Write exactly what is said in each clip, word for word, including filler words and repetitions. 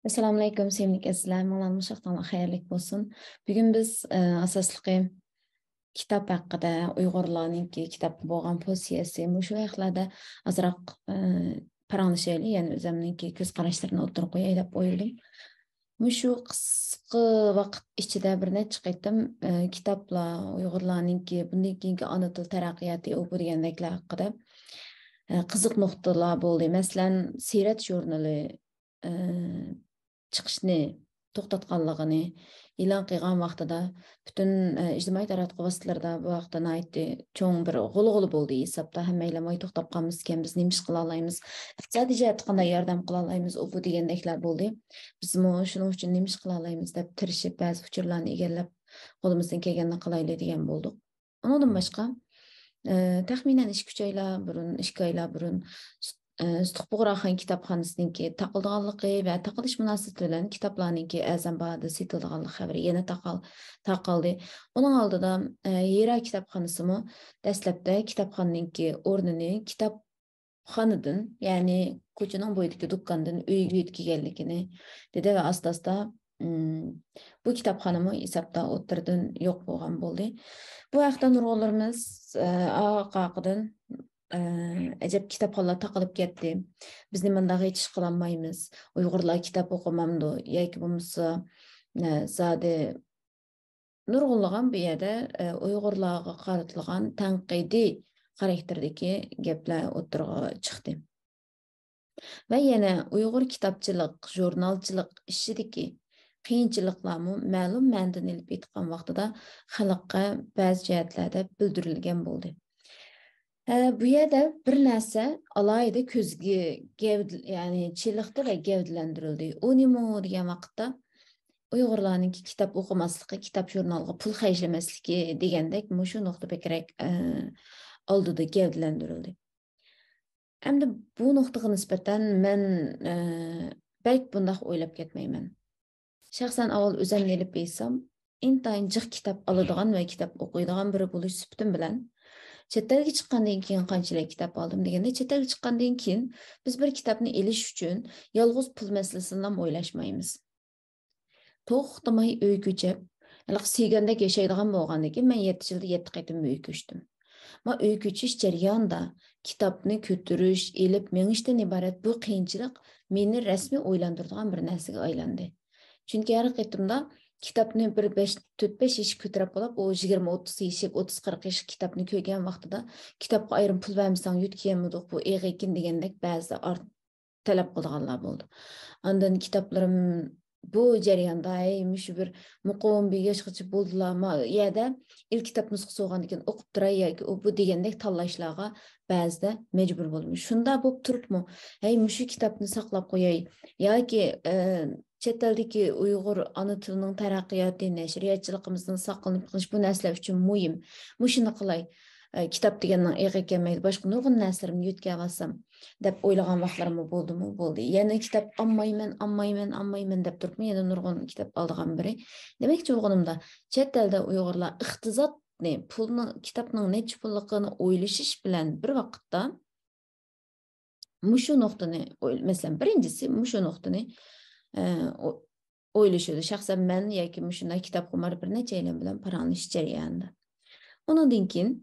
ئەسسالامۇئەلەيكۇم، سۆيۈملۈك ئەزىزلەر، ماڭىلارنىڭ شادلىقى خەيرلىك بولسۇن. بۈگۈن بىز، ئە، ئاساسلىقى كىتاب ھەققىدە، ئۇيغۇرلارنىڭكى كىتابقا بولغان پوزىتسىيەسى، مۇشۇ ھەقلەردە ئازراق، ئە، پاراڭلىشايلى، يەنى ئۆزۈمنىڭكى كۆز قاراشلىرىنى ئوتتۇرىغا قوياي دەپ ئويلىدىم. مۇشۇ قىسقا ۋاقىت ئىچىدە بىر نەچچە قېتىم، ئە، كىتابلار، ئۇيغۇرلارنىڭكى بۇندىن كېيىنكى ئانا تىل تەرەققىياتى، ئۇ بۇ دېگەندەكلەر ھەققىدە، ئە، قىزىق نۇقتىلار بولدى. مەسىلەن، سىرەت ژۇرنىلى، ئە، چىقىشنى توختاتقانلىقىنى ئېلان قىلغان ۋاقتىدا پۈتۈن، ئە، ئىجتىمائىي تاراتقۇ ۋاسىتىلىرىدا بۇ ھەقتە ناھايىتى چوڭ بىر غۇلغۇلا بولدى ھېسابتا. ھەممەيلەن ۋاي توختاپ قالمىسىكەن، بىز نېمە ئىش قىلالايمىز؟ ئىقتىسادىي جەھەتتە قانداق ياردەم قىلالايمىز؟ ئۇ بۇ دېگەندەكلەر بولدى. بىزمۇ شۇنىڭ ئۈچۈن نېمە ئىش قىلالايمىز دەپ تىرىشىپ، بەزى ئۇچۇرلارنى ئىگىلەپ، قولىمىزدىن كەلگەننى قىلايلى دېگەن بولدۇق. ئۇنىڭدىن باشقا، ئە، تەخمىنەن ئىككى، ئۈچ ئايلار بۇرۇن، ئىككى ئايلار بۇرۇن سۇ-، ئە، سۇتۇق بۇغراخان كىتابخانىسىنىڭكى تاقىلىدىغانلىقى ۋە تاقىلىش مۇناسىۋىتى بىلەن كىتابلارنىڭكى ئەرزان باھادا سېتىلىدىغانلىق خەۋىرى يەنە تاقال-، تاقالدى. ئۇنىڭ ئالدىدا، ئە، ھىرا كىتابخانىسىمۇ دەسلەپتە كىتابخانىنىڭكى ئورنىنى كىتابخانىدىن، يەنى كوچىنىڭ بويىدىكى دۇكاندىن ئۆيگە يۆتكىگەنلىكىنى دېدى ۋە ئاستا-ئاستا، ئىم، بۇ كىتابخانىمۇ ھېسابتا ئوتتۇرىدىن يوق بولغان بولدى. بۇ ھەقتە نۇرغۇنلىرىمىز، ئە، ئارقا-ئارقىدىن، ئە، ئەجەب كىتابخانىلار تاقىلىپ كەتتى. بىز نېمانداق ھېچ ئىش قىلالمايمىز. ئۇيغۇرلار كىتاب ئوقۇمامدۇ ياكى بولمىسا، ئە، زادى نۇرغۇنلىغان بۇ يەردە، ئە، ئۇيغۇرلارغا قارىتىلغان تەنقىدىي خاراكتېردىكى گەپلەر ئوتتۇرىغا چىقتى. ۋە يەنە ئۇيغۇر كىتابچىلىق، ژۇرنالچىلىق ئىشىدىكى قىيىنچىلىقلارمۇ مەلۇم مەنىدىن ئېلىپ ئېيتقان ۋاقتىدا خەلققە بەزى جەھەتلەردە بىلدۈرۈلگەن بولدى. ئە، بۇ يەردە بىر نەرسە ئالاھىدە كۆزگە گەۋد-، يەنى چېلىقتى ۋە گەۋدىلەندۈرۈلدى. ئۇ نېمە دېگەن ۋاقىتتا، ئۇيغۇرلارنىڭكى كىتاب ئوقۇماسلىقى، كىتاب ژۇرنالغا پۇل خەجلىمەسلىكى دېگەندەك مۇشۇ نۇقتا بەكرەك، ئە، ئالدىدا گەۋدىلەندۈرۈلدى. ئەمدى بۇ نۇقتىغا نىسبەتەن مەن، ئە، بەك بۇنداق ئويلاپ كەتمەيمەن. شەخسەن ئاۋۋال ئۆزۈمنى ئېلىپ ئېيتسام، ئىنتايىن جىق كىتاب ئالىدىغان ۋە كىتاب ئوقۇيدىغان بىرى بولۇش سۈپىتىم بىلەن، چەت ئەلگە چىققاندىن كېيىن قانچىلىك كىتاب ئالدىم دېگەندە، چەت ئەلگە چىققاندىن كېيىن بىز بىر كىتابنى ئېلىش ئۈچۈن يالغۇز پۇل مەسىلىسىنىلا ئويلاشمايمىز. توختىماي ئۆي كۆچۈپ، ھېلىقى سۆيگەندەك ياشايدىغان بولغاندىن كېيىن، مەن يەتتە يىلدا يەتتە قېتىم ئۆي كۆچتۈم. ما ئۆي كۆچۈش جەريانىدا كىتابنى كۆتۈرۈش، ئېلىپ مېڭىشتىن ئىبارەت بۇ قىيىنچىلىق مېنى رەسمىي ئويلاندۇرىدىغان بىر نەرسىگە ئايلاندى. چۈنكى ھەر قېتىمدا كىتابنى بىر بەش، تۆت-بەش يېشىك كۆتۈرۈپ بولاپ، ئۇ يىگىرمە، ئوتتۇز يېشىك، ئوتتۇز، قىرىق يېشىك كىتابنى كۆرگەن ۋاقتىدا، كىتابقا ئايرىم پۇل بەرمىسەڭ يۆتكىيەلمىدۇق، بۇ ئېغىركەن دېگەندەك بەزىدە ئارت-، تەلەپ قىلىدىغانلار بولىدۇ. ئاندىن كىتابلىرىم بۇ جەرياندا، ھەي، مۇشۇ بىر مۇقىم بىر ياشقىچە بولدىلا، ما يەردە ئېل كىتاب نۇسخىسى بولغاندىكىن ئوقۇپ تۇراي ياكى ئۇ بۇ دېگەندەك تاللاشلارغا بەزىدە مەجبۇر بولىمىز. شۇنداق بولۇپ تۇرۇپمۇ، ھەي، مۇشۇ كىتابنى ساقلاپ قوياي ياكى، ئە، چەت ئەلدىكى ئۇيغۇر ئانا تىلىنىڭ تەرەققىياتى، نەشرىياتچىلىقىمىزنىڭ ساقلىنىپ قېلىشى بۇ نەرسىلەر ئۈچۈن مۇھىم. مۇشۇنى قىلاي، ئە، كىتاب دېگەننىڭ ئېغى كەلمەيدۇ، باشقا نۇرغۇن نەرسىلىرىمنى يۆتكەۋالسام دەپ ئويلىغان ۋاقىتلىرىممۇ بولدىمۇ؟ بولدى. يەنە كىتاب ئالمايمەن، ئالمايمەن، ئالمايمەن دەپ تۇرۇپمۇ يەنە نۇرغۇن كىتاب ئالىدىغان بىرى. دېمەكچى بولغىنىمدا، چەت ئەلدە ئۇيغۇرلار ئىقتىسادنى، پۇلنىڭ، كىتابنىڭ نەچچە پۇللۇقىنى ئويلىشىش بىلەن بىر ۋاقىتتا، مۇشۇ نۇقتىنى ئوي-، مەسىلەن، بىرىنچىسى مۇشۇ نۇقتىنى، ئە، ئو-، ئويلىشىدۇ. شەخسەن مەن ياكى مۇشۇنداق كىتابخۇمار بىر نەچچەيلەن بىلەن پاراڭلىشىش جەريانىدا. ئۇنىڭدىن كېيىن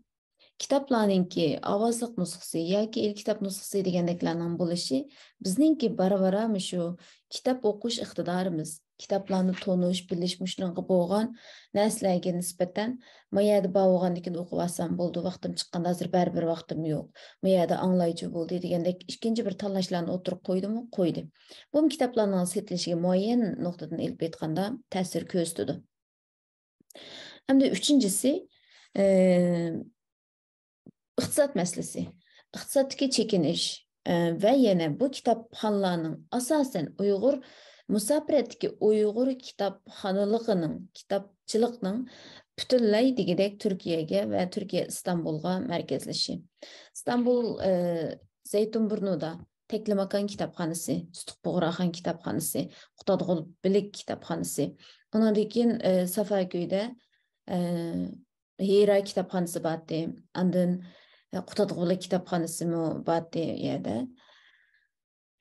كىتابلارنىڭكى ئاۋازلىق نۇسخىسى ياكى ئېلكىتاب نۇسخىسى دېگەندەكلەرنىڭ بولۇشى بىزنىڭكى بارا-بارا مۇشۇ كىتاب ئوقۇش ئىقتىدارىمىز، كىتابلارنى تونۇش، بىلىش، مۇشۇنىڭغا بولغان نەرسىلەرگە نىسبەتەن، ما يەردە بار بولغاندىكىن ئوقۇۋالسام بولدى، ۋاقتىم چىققاندا، ھازىر بەرىبىر ۋاقتىم يوق. ما يەردە ئاڭلايچۇ بولدى دېگەندەك ئىككىنچى بىر تاللاشلارنى ئوتتۇرىغا قويدىمۇ؟ قويدى. بۇمۇ كىتابلارنىڭ سېتىلىشىگە مۇئەييەن نۇقتىدىن ئېلىپ ئېيتقاندا تەسىر كۆرسىتىدۇ. ئەمدى ئۈچىنچىسى، ئى، ئىقتىساد مەسىلىسى. ئىقتىسادتىكى چېكىنىش، ئە، ۋە يەنە بۇ كىتابخانىلارنىڭ ئاساسەن ئۇيغۇر مۇساپىرەتتىكى ئۇيغۇر كىتابخانىلىقىنىڭ، كىتابچىلىقنىڭ پۈتۈنلەي دېگۈدەك تۈركىيەگە ۋە تۈركىيە ئىستانبۇلغا مەركەزلىشى. ئىستانبۇل، ئە، زەيتۇنبۇرنۇدا تەكلىماكان كىتابخانىسى، سۇتۇق بۇغراخان كىتابخانىسى، قۇتادغۇ بىلىك كىتابخانىسى. ئۇنىڭدىن كېيىن، ئە، سافاكۆيدە، ئە، ھىرا كىتابخانىسى بارتى. ئاندىن، ئە، قۇتادغۇلۇق كىتابخانىسىمۇ بارتى ئۇ يەردە.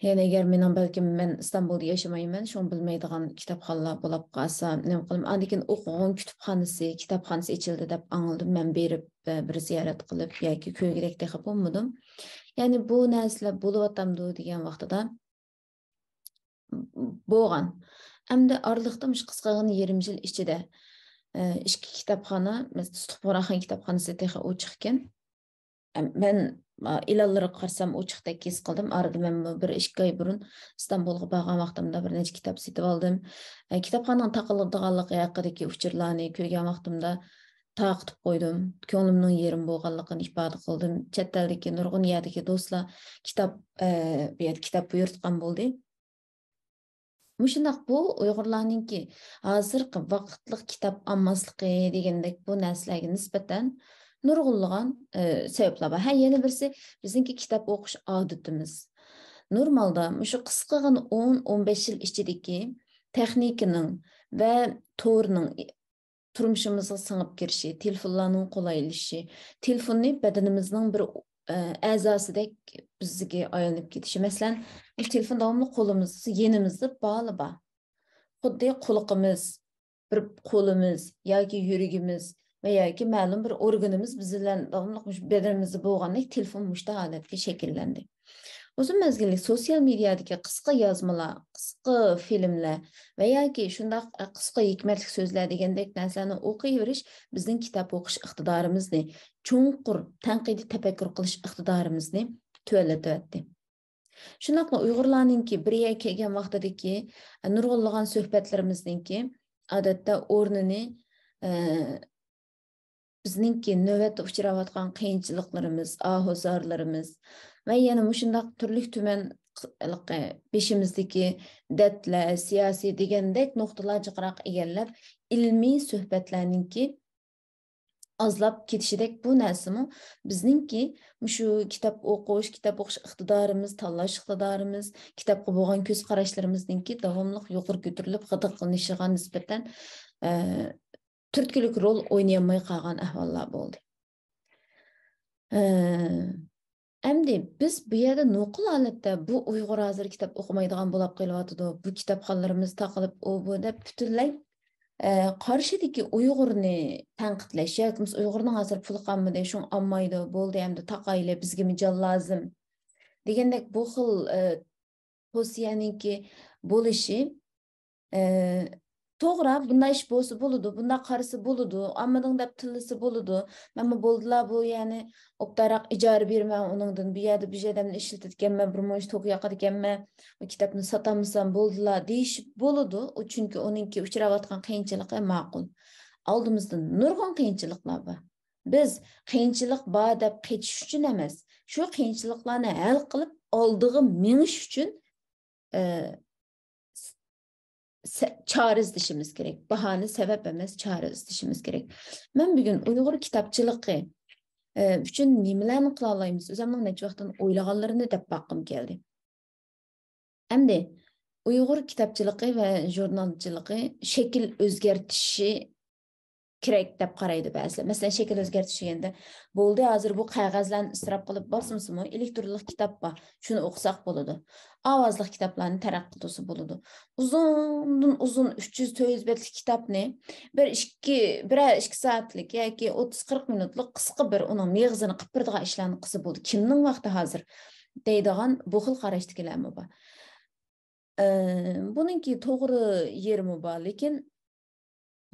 يەنى ئەگەر مېنىڭ، بەلكىم مەن ئىستانبۇلدا ياشىمايمەن، شۇڭا بىلمەيدىغان كىتابخانىلار بولاپ قالسا، نېمە قىلىمەن؟ ئاندىن كېيىن ئوقۇغۇن كۇتۇپخانىسى، كىتابخانىسى ئېچىلدى دەپ ئاڭلىدىم. مەن بېرىپ، ئە، بىر زىيارەت قىلىپ ياكى كۆرگۈدەك تېخى بولمىدىم. يەنى بۇ نەرسىلەر بولۇۋاتامدۇ دېگەن ۋاقتىدا، بولغان. ئەمدى ئارىلىقتا مۇشۇ قىسقىغىنە يېرىم يىل ئىچىدە، ئە، ئىككى كىتابخانا، مەسىلەن، تۇتۇق بۇغراخان كىتابخانىسى تېخى ئوچۇقكەن. ئە، مەن، ئا، ئېلانلىرىغا قارىسام ئوچۇقتەك ھېس قىلدىم. ئارىدا مەنمۇ بىر ئىككى ئاي بۇرۇن ئىستانبۇلغا بارغان ۋاقتىمدا بىر نەچچە كىتاب سېتىۋالدىم. ئە، كىتابخانىنىڭ تاقىلىدىغانلىقى ھەققىدىكى ئۇچۇرلارنى كۆرگەن ۋاقتىمدا تارقىتىپ قويدۇم. كۆڭلۈمنىڭ يېرىم بولغانلىقىنى ئىپادە قىلدىم. چەت ئەلدىكى نۇرغۇن يەردىكى دوستلار كىتاب، ئە، بۇ يەردە كىتاب بۇيرۇتقان بولدى. مۇشۇنداق بۇ ئۇيغۇرلارنىڭكى ھازىرقى ۋاقىتلىق كىتاب ئالماسلىقى دېگەندەك بۇ نەرسىلەرگە نىسبەتەن نۇرغۇنلىغان، ئە، سەۋەبلەر بار. ھە، يەنە بىرسى بىزنىڭكى كىتاب ئوقۇش ئادىتىمىز. نورمالدا مۇشۇ قىسقىغىنە ئون، ئون بەش يىل ئىچىدىكى تېخنىكىنىڭ ۋە تورنىڭ تۇرمۇشىمىزغا سىڭىپ كىرىشى، تېلېفونلارنىڭ قولايلىشىشى، تېلېفوننى بەدىنىمىزنىڭ بىر، ئە، ئەزاسىدەك بىزگە ئايلىنىپ كېتىشى. مەسىلەن، بۇ تېلېفون داۋاملىق قولىمىزدا، يېنىمىزدا بارلا بار. خۇددى قۇلىقىمىز، بىر قولىمىز ياكى يۈرىكىمىز ۋە ياكى مەلۇم بىر ئورگىنىمىز بىز بىلەن داۋاملىق مۇشۇ بەدىنىمىزدە بولغاندەك تېلېفون مۇشۇنداق ھالەتكە شەكىللەندى. ئۇزۇن مەزگىللىك سوتسىيال مېدىيادىكى قىسقا يازمىلار، قىسقا فىلىملەر ۋە ياكى شۇنداق قىسقا ھېكمەتلىك سۆزلەر دېگەندەك نەرسىلەرنى ئوقۇيۋېرىش بىزنىڭ كىتاب ئوقۇش ئىقتىدارىمىزنى چوڭقۇر تەنقىدىي تەپەككۇر قىلىش ئىقتىدارىمىزنى تۆۋەنلىتىۋەتتى. شۇنداقلا ئۇيغۇرلارنىڭكى بىر يەرگە كەلگەن ۋاقتىدىكى نۇرغۇنلىغان سۆھبەتلىرىمىزنىڭكى ئادەتتە ئورنىنى، ئە، بىزنىڭكى نۆۋەتتە ئۇچراۋاتقان قىيىنچىلىقلىرىمىز، ئاھۇزارلىرىمىز ۋە يەنە مۇشۇنداق تۈرلۈك تۈمەن ق-، ھېلىقى بېشىمىزدىكى دەردلەر، سىياسىي دېگەندەك نۇقتىلار جىقراق ئىگىلەپ، ئىلمىي سۆھبەتلەرنىڭكى ئازلاپ كېتىشىدەك بۇ نەرسىمۇ بىزنىڭكى مۇشۇ كىتاب ئوقۇش، كىتاب ئوقۇش ئىقتىدارىمىز، تاللاش ئىقتىدارىمىز، كىتابقا بولغان كۆز قاراشلىرىمىزنىڭكى داۋاملىق يۇقىرى كۆتۈرۈلۈپ، غىدىقلىنىشىغا نىسبەتەن، ئە، تۈرتكىلىك رول ئوينىيالماي قالغان ئەھۋاللار بولدى. ئە، ئەمدى بىز بۇ يەردە نوقۇل ھالەتتە بۇ ئۇيغۇر ھازىر كىتاب ئوقۇمايدىغان بولاپ قېلىۋاتىدۇ، بۇ كىتابخانىلىرىمىز تاقىلىپ، ئۇ بۇ دەپ پۈتۈنلەي، ئە، قارشىدىكى ئۇيغۇرنى تەنقىدلەش ياكى بولمىسا ئۇيغۇرنىڭ ھازىر پۇلى قالمىدى، شۇڭا ئالمايدۇ، بولدى ئەمدى تاقايلى، بىزگىمۇ جان لازىم دېگەندەك بۇ خىل، ئە، توسىيەنىڭكى بولۇشى، ئە، توغرا، بۇنداق ئىش بولسا بولىدۇ، بۇنداق قارىسا بولىدۇ، ئالمىدىڭ دەپ تىللىسا بولىدۇ. مەنمۇ بولدىلا بۇ، يەنى ئوبدانراق ئىجارە بېرىمەن ئۇنىڭدىن، بۇ يەردە بىر ئادەمنى ئىشلىتىدىكەنمەن، بىر مۇنچە توك ياقىدىكەنمەن، ئۇ كىتابنى ساتالمىسام بولدىلا دېيىشىپ بولىدۇ. ئۇ چۈنكى ئۇنىڭكى ئۇچراۋاتقان قىيىنچىلىقى ماقۇل. ئالدىمىزدا نۇرغۇن قىيىنچىلىقلار بار. بىز قىيىنچىلىق بار دەپ قېچىش ئۈچۈن ئەمەس، شۇ قىيىنچىلىقلارنى ھەل قىلىپ ئالدىغا مېڭىش ئۈچۈن، ئە، س-، سە-، چارە ئىزدىشىمىز كېرەك. باھانە، سەۋەب ئەمەس، چارە ئىزدىشىمىز كېرەك. مەن بۈگۈن ئۇيغۇر كىتابچىلىقى، ئە، ئۈچۈن نېمىلەرنى قىلالايمىز؟ ئۆزۈمنىڭ نەچچە ۋاقىتتىن ئويلىغانلىرىنى دەپ باققۇم كەلدى. ئەمدى ئۇيغۇر كىتابچىلىقى ۋە ژۇرنالچىلىقى شەكىل ئۆزگەرتىشى كېرەك دەپ قارايدۇ بەزىلەر. مەسىلەن، شەكىل ئۆزگەرتىش دېگەندە، بولدى، ھازىر بۇ قەغەزلەرنى ئىسراپ قىلىپ باسمىسىمۇ، ئېلېكترونلۇق كىتاب بار، شۇنى ئوقۇساق بولىدۇ. ئاۋازلىق كىتابلارنى تەرەققىي قىلسا بولىدۇ. ئۇزۇندىن ئۇزۇن ئۈچ يۈز، تۆت يۈز بەتلىك كىتابنى بىر ئىككى، بىرەر ئىككى سائەتلىك ياكى ئوتتۇز، قىرىق مىنۇتلۇق قىسقا بىر ئۇنىڭ مېغىزىنى قىلىپ بېرىدىغان ئىشلارنى قىلسا بولىدۇ. كىمنىڭ ۋاقتى ھازىر؟ دەيدىغان بۇ خىل قاراشتىكىلەرمۇ بار. ئە، بۇنىڭكى توغرا يېرىمۇ بار، لېكىن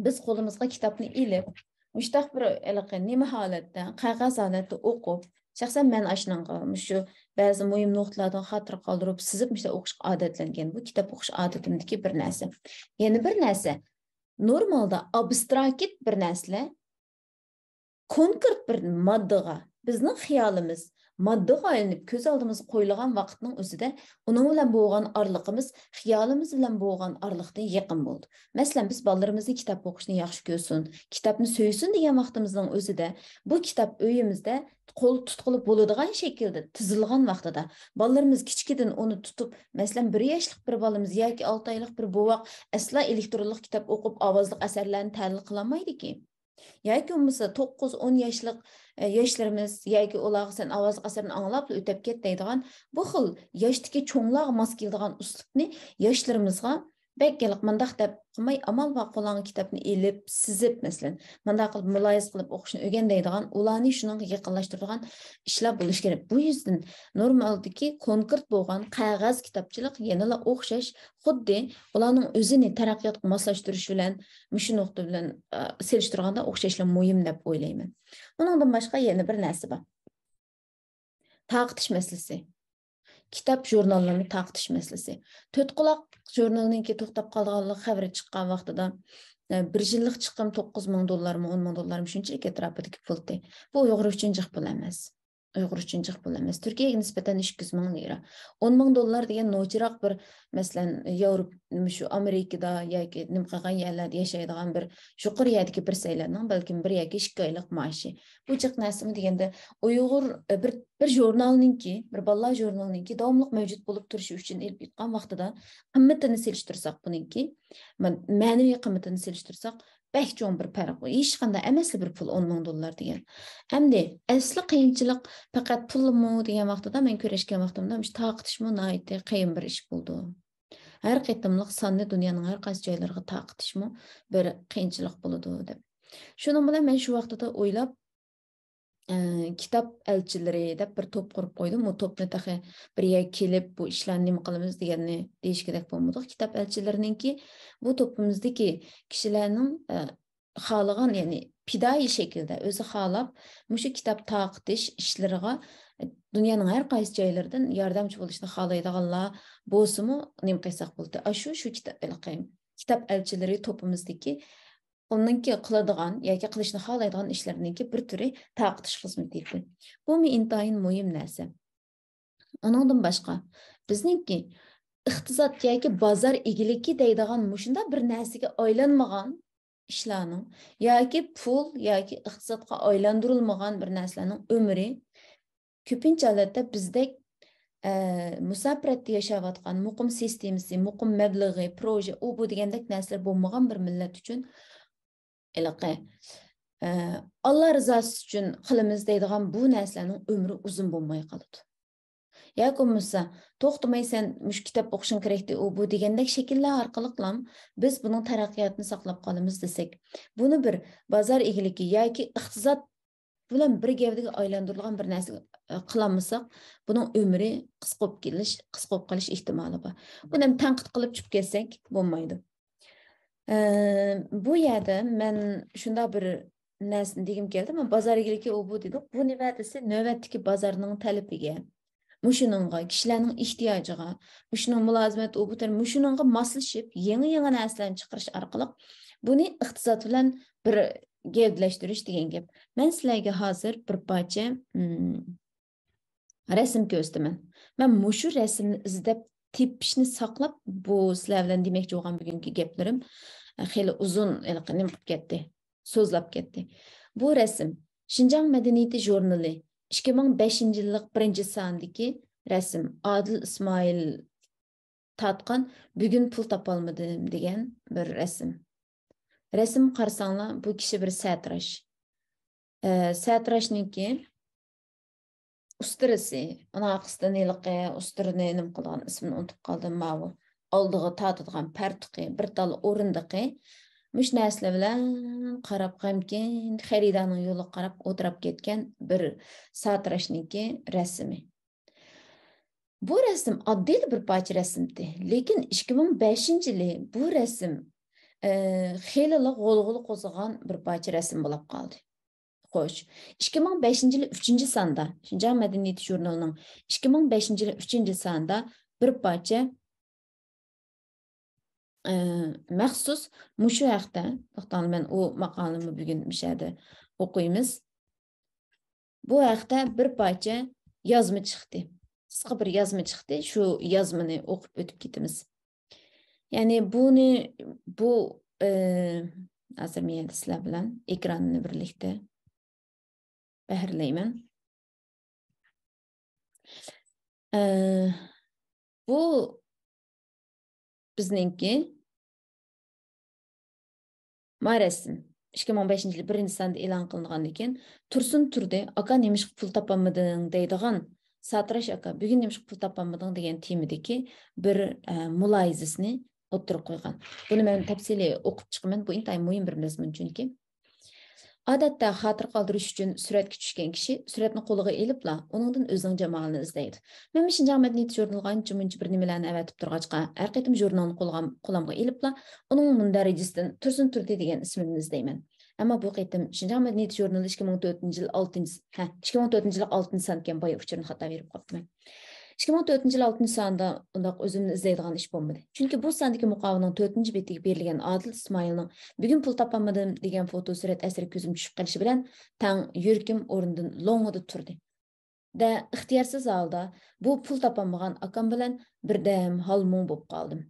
بىز قولىمىزغا كىتابنى ئېلىپ، مۇشتاق بىر ھېلىقى نېمە ھالەتتە، قەغەز ھالەتتە ئوقۇپ، شەخسەن مەن ئاشۇنىڭغا مۇشۇ بەزى مۇھىم نۇقتىلاردىن خاتىرە قالدۇرۇپ، سىزىپ مۇشۇنداق ئوقۇشقا ئادەتلەنگەن. بۇ كىتاب ئوقۇش ئادىتىمدىكى بىر نەرسە. يەنە بىر نەرسە، نورمالدا ئابستراكت بىر نەرسىلەر كونكرېت بىر ماددىغا، بىزنىڭ خىيالىمىز ماددىغا ئايلىنىپ كۆز ئالدىمىزغا قويۇلغان ۋاقىتنىڭ ئۆزىدە، ئۇنىڭ بىلەن بولغان ئارىلىقىمىز خىيالىمىز بىلەن بولغان ئارىلىقتىن يېقىن بولىدۇ. مەسىلەن، بىز بالىلىرىمىزنى كىتاب ئوقۇشنى ياخشى كۆرسۇن، كىتابنى سۆيسۇن دېگەن ۋاقتىمىزنىڭ ئۆزىدە، بۇ كىتاب ئۆيىمىزدە قول تۇتقىلى بولىدىغان شەكىلدە تىزىلغان ۋاقتىدا، بالىلىرىمىز كىچىكىدىن ئۇنى تۇتۇپ، مەسىلەن، بىر ياشلىق بىر بالىمىز ياكى ئالتە ئايلىق بىر بوۋاق ئەسلا ئېلېكترونلۇق كىتاب ئوقۇپ، ئاۋازلىق ئەسەرلەرنى تەھلىل قىلالمايدىكى. ياكى بولمىسا توققۇز، ئون ياشلىق، ئە، ياشلىرىمىز ياكى ئۇلارغا سەن ئاۋازلىق ئەسەرنى ئاڭلاپلا ئۆتەپ كەت دەيدىغان بۇ خىل ياشتىكى چوڭلارغا ماس كېلىدىغان ئۇسلۇبنى ياشلىرىمىزغا بەك ھېلىقى مۇنداق دەپ قىلماي، ئامال بار قولۇڭغا كىتابنى ئېلىپ، سىزىپ، مەسىلەن، مۇنداق قىلىپ مۇلاھىزە قىلىپ ئوقۇشنى ئۆگەن دەيدىغان، ئۇلارنى شۇنىڭغا يېقىنلاشتۇرىدىغان ئىشلار بولۇشى كېرەك. بۇ يۈزدىن نورمالدىكى كونكرېت بولغان قەغەز كىتابچىلىق يەنىلا ئوخشاش، خۇددى ئۇلارنىڭ ئۆزىنى تەرەققىياتقا ماسلاشتۇرۇش بىلەن مۇشۇ نۇقتا بىلەن، ئە، سېلىشتۇرغاندا ئوخشاشلا مۇھىم دەپ ئويلايمەن. ئۇنىڭدىن باشقا يەنە بىر نەرسە بار. تارقىتىش مەسىلىسى. كىتاب، ژۇرناللارنى تارقىتىش مەسىلىسى. تۆت قۇلاق ژۇرنىلىنىڭكى توختاپ قالىدىغانلىق خەۋىرى چىققان ۋاقتىدا، ئە، بىر يىللىق چىقىم توققۇز مىڭ دوللارمۇ، ئون مىڭ دوللارمۇ، شۇنچىلىك ئەتراپىدىكى پۇل ئىدى. بۇ ئۇيغۇر ئۈچۈن جىق پۇل ئەمەس. ئۇيغۇر ئۈچۈن جىق پۇل ئەمەس. تۈركىيەگە نىسبەتەن ئىككى يۈز مىڭ لىرا. ئون مىڭ دوللار دېگەن نوچىراق بىر، مەسىلەن، ياۋروپ-، مۇشۇ ئامېرىكىدا ياكى نېمە قىلغان يەرلەردە ياشايدىغان بىر يۇقىرى يەردىكى بىرسىلەننىڭ بەلكىم بىر ياكى ئىككى ئايلىق مائاشى. بۇ جىق نەرسىمۇ دېگەندە، ئۇيغۇر، ئە، بىر، بىر ژۇرنالنىڭكى، بىر بالىلار ژۇرنىلىنىڭكى داۋاملىق مەۋجۇت بولۇپ تۇرۇشى ئۈچۈن ئېلىپ ئېيتقان ۋاقتىدا قىممىتىنى سېلىشتۇرساق بۇنىڭكى، مە-، مەنىۋى قىممىتىنى سېلىشتۇرساق، بەك چوڭ بىر پەرق. ھېچقانداق ئەمەسلا بىر پۇل، ئون مىڭ دوللار دېگەن. ئەمدى ئەسلى قىيىنچىلىق پەقەت پۇلمۇ دېگەن ۋاقتىدا، مەن كۆرۈشكەن ۋاقتىمدا مۇشۇ تارقىتىشمۇ ناھايىتى قىيىن بىر ئىش بولىدۇ. ھەر قېتىملىق ساننى دۇنيانىڭ ھەر قايسى جايلىرىغا تارقىتىشمۇ بىر قىيىنچىلىق بولىدۇ دەپ. شۇنىڭ بىلەن مەن شۇ ۋاقتىدا ئويلاپ، ئە، كىتاب ئەلچىلىرى دەپ بىر توپ قۇرۇپ قويدۇم. ئۇ توپنى تېخى بىر يەرگە كېلىپ، بۇ ئىشلارنى نېمە قىلىمىز دېگەننى دېيىشكىدەك بولمىدۇق. كىتاب ئەلچىلىرىنىڭكى بۇ توپىمىزدىكى كىشىلەرنىڭ، ئە، خالىغان، يەنى پىدائىي شەكىلدە ئۆزى خالاپ مۇشۇ كىتاب تارقىتىش ئىشلىرىغا دۇنيانىڭ ھەر قايسى جايلىرىدىن ياردەمچى بولۇشنى خالايدىغانلار بولسىمۇ نېمە قىلساق بولدى؟ ئاشۇ شۇ كىتاب، كىتاب ئەلچىلىرى توپىمىزدىكى ئۇنىڭكى قىلىدىغان ياكى قىلىشنى خالايدىغان ئىشلىرىنىڭكى بىر تۈرى تارقىتىش خىزمىتى ئىدى. بۇمۇ ئىنتايىن مۇھىم نەرسە. ئۇنىڭدىن باشقا، بىزنىڭكى ئىقتىساد ياكى بازار ئىگىلىكى دەيدىغان مۇشۇنداق بىر نەرسىگە ئايلانمىغان ئىشلارنىڭ ياكى پۇل ياكى ئىقتىسادقا ئايلاندۇرۇلمىغان بىر نەرسىلەرنىڭ ئۆمرى كۆپىنچە ھالەتتە بىزدەك، ئە، مۇساپىرەتتە ياشاۋاتقان، مۇقىم سىستېمىسى، مۇقىم مەبلىغى، پروژە، ئۇ بۇ دېگەندەك نەرسىلەر بولمىغان بىر مىللەت ئۈچۈن ھېلىقى، ئە، ئاللا رىزاسى ئۈچۈن قىلىمىز دەيدىغان بۇ نەرسىلەرنىڭ ئۆمرى ئۇزۇن بولماي قالىدۇ. ياكى بولمىسا، توختىماي سەن مۇشۇ كىتاب ئوقۇشۇڭ كېرەكتى، ئۇ بۇ دېگەندەك شەكىللەر ئارقىلىقلام بىز بۇنىڭ تەرەققىياتىنى ساقلاپ قالىمىز دېسەك، بۇنى بىر بازار ئىگىلىكى ياكى ئىقتىساد بىلەن بىر گەۋدىگە ئايلاندۇرۇلغان بىر نەرسە، ئە، قىلالمىساق، بۇنىڭ ئۆمرى قىسقا بولۇپ كېلىش، قىسقا بولۇپ قېلىش ئېھتىمالى بار. بۇنى ھەم تەنقىد قىلىپ چۈشۈپ كەتسەك بولمايدۇ. ئە، بۇ يەردە مەن شۇنداق بىر نەرسىنى دېگۈم كەلدى. مانا بازار ئىگىلىكى ئۇ بۇ دېدۇق. بۇ نېمە دېسە، نۆۋەتتىكى بازارنىڭ تەلىپىگە، مۇشۇنىڭغا، كىشىلەرنىڭ ئېھتىياجىغا، مۇشۇنىڭ مۇلازىمەت ئۇ بۇ تەر-، مۇشۇنىڭغا ماسلىشىپ، يېڭى-يېڭى نەرسىلەرنى چىقىرىش ئارقىلىق بۇنى ئىقتىساد بىلەن بىر گەۋدىلەشتۈرۈش دېگەن گەپ. مەن سىلەرگە ھازىر بىر پارچە، مم، رەسىم كۆرسىتىمەن. مەن مۇشۇ رەسىمنى ئىزدەپ تېپىشنى ساقلاپ، بۇ سىلەر بىلەن دېمەكچى بولغان بۈگۈنكى گەپلىرىم خېلى ئۇزۇن، ھېلىقى نېمە قىلىپ كەتتى، سۆزلەپ كەتتى. بۇ رەسىم شىنجاڭ مەدەنىيىتى ژۇرنىلى ئىككى مىڭ بەشىنچى يىللىق بىرىنچى ساندىكى رەسىم. ئادىل ئىسمائىل تارتقان «بۈگۈن پۇل تاپالمىدىم» دېگەن بىر رەسىم. رەسىم قارىساڭلار، بۇ كىشى بىر سەتراش. ئە، سەتراشنىڭكى ئۇستىرىسى، ئۇنىڭ ئارقىسىدىن ھېلىقى ئۇستىرىنى نېمە قىلىدىغان، ئىسمىنى ئۇنتۇپ قالدىم، ماۋۇ ئالدىغا تارتىدىغان پەرتۇقى، بىر تال ئورۇندىقى. مۇشۇ نەرسىلەر بىلەن قاراپ غەمكىن خېرىدارنىڭ يولىغا قاراپ ئولتۇراپ كەتكەن بىر ساتىراشنىڭكى رەسىمى. بۇ رەسىم ئاددىيلا بىر پارچە رەسىمتى، لېكىن ئىككى مىڭ بەشىنچى يىلى بۇ رەسىم، ئە، خېلىلا غۇلغۇلا قوزغىغان بىر پارچە رەسىم بولۇپ قالدى. خوش، ئىككى مىڭ بەشىنچى يىلى ئۈچىنچى ساندا، شىنجاڭ مەدەنىيىتى ژۇرنىلىنىڭ ئىككى مىڭ بەشىنچى يىلى ئۈچىنچى سانىدا بىر پارچە، ئە، مەخسۇس مۇشۇ ھەقتە، توختاڭلار، مەن ئۇ ماقالىنى بۈگۈن مۇشۇ يەردە ئوقۇيمىز. بۇ ھەقتە بىر پارچە يازما چىقتى. قىسقا بىر يازما چىقتى. شۇ يازمىنى ئوقۇپ ئۆتۈپ كېتىمىز. يەنى بۇنى، بۇ، ئى، ھازىر مەن يەنە سىلەر بىلەن ئېكراننى بىرلىكتە بەھرىلەيمەن. ئى، بۇ بىزنىڭكى ما رەسىم. ئىككى مىڭ بەشىنچى يىل بىرىنچى ساندا ئېلان قىلىنغاندىن كېيىن، تۇرسۇن تۇردى، «ئاكا، نېمىشقا پۇل تاپالمىدىڭ؟» دەيدىغان، «ساتىراش ئاكا، بۈگۈن نېمىشقا پۇل تاپالمىدىڭ؟» دېگەن تېمىدىكى بىر، ئە، مۇلاھىزىسىنى ئوتتۇرىغا قويغان. بۇنى مەن تەپسىلىي ئوقۇپ چىقىمەن. بۇ ئىنتايىن مۇھىم بىر مەزمۇن چۈنكى. ئادەتتە خاتىرە قالدۇرۇش ئۈچۈن سۈرەتكە چۈشكەن كىشى سۈرەتنى قولىغا ئېلىپلا، ئۇنىڭدىن ئۆزىنىڭ جامالىنى ئىزدەيدۇ. مەنمۇ شىنجاڭ مەدەنىيىتى ژۇرنىلىغا ئانچە-مۇنچە بىر نېمىلەرنى ئەۋەتىپ تۇرغاچقا، ھەر قېتىم ژۇرنالنى قولغا، قولۇمغا ئېلىپلا، ئۇنىڭ مۇندەرىجىسىدىن تۇرسۇن تۇردى دېگەن ئىسمىمنى ئىزدەيمەن. ئەمما بۇ قېتىم شىنجاڭ مەدەنىيىتى ژۇرنىلى ئىككى مىڭ تۆتىنچى يىل ئالتىنچى، ھە، ئىككى مىڭ تۆتىنچى يىل ئالتىنچى سانكەن، بايا ئۇچۇرنى خاتا بېرىپ قاپتىمەن. ئىككى مىڭ تۆتىنچى يىل ئالتىنچى ساندا ئۇنداق ئۆزۈمنى ئىزدەيدىغان ئىش بولمىدى. چۈنكى بۇ ساندىكى مۇقاۋىنىڭ تۆتىنچى بېتىگە بېرىلگەن ئادىل ئىسمائىلنىڭ «بۈگۈن پۇل تاپالمىدىم» دېگەن فوتو سۈرەت ئەسىرى كۆزۈمگە چۈشۈپ قېلىشى بىلەن تەڭ يۈرىكىم ئورنىدىن لوڭىدە تۇردى. دە، ئىختىيارسىز ھالدا بۇ پۇل تاپالمىغان ئاكام بىلەن بىردەم ھال-مۇڭ بولۇپ قالدىم.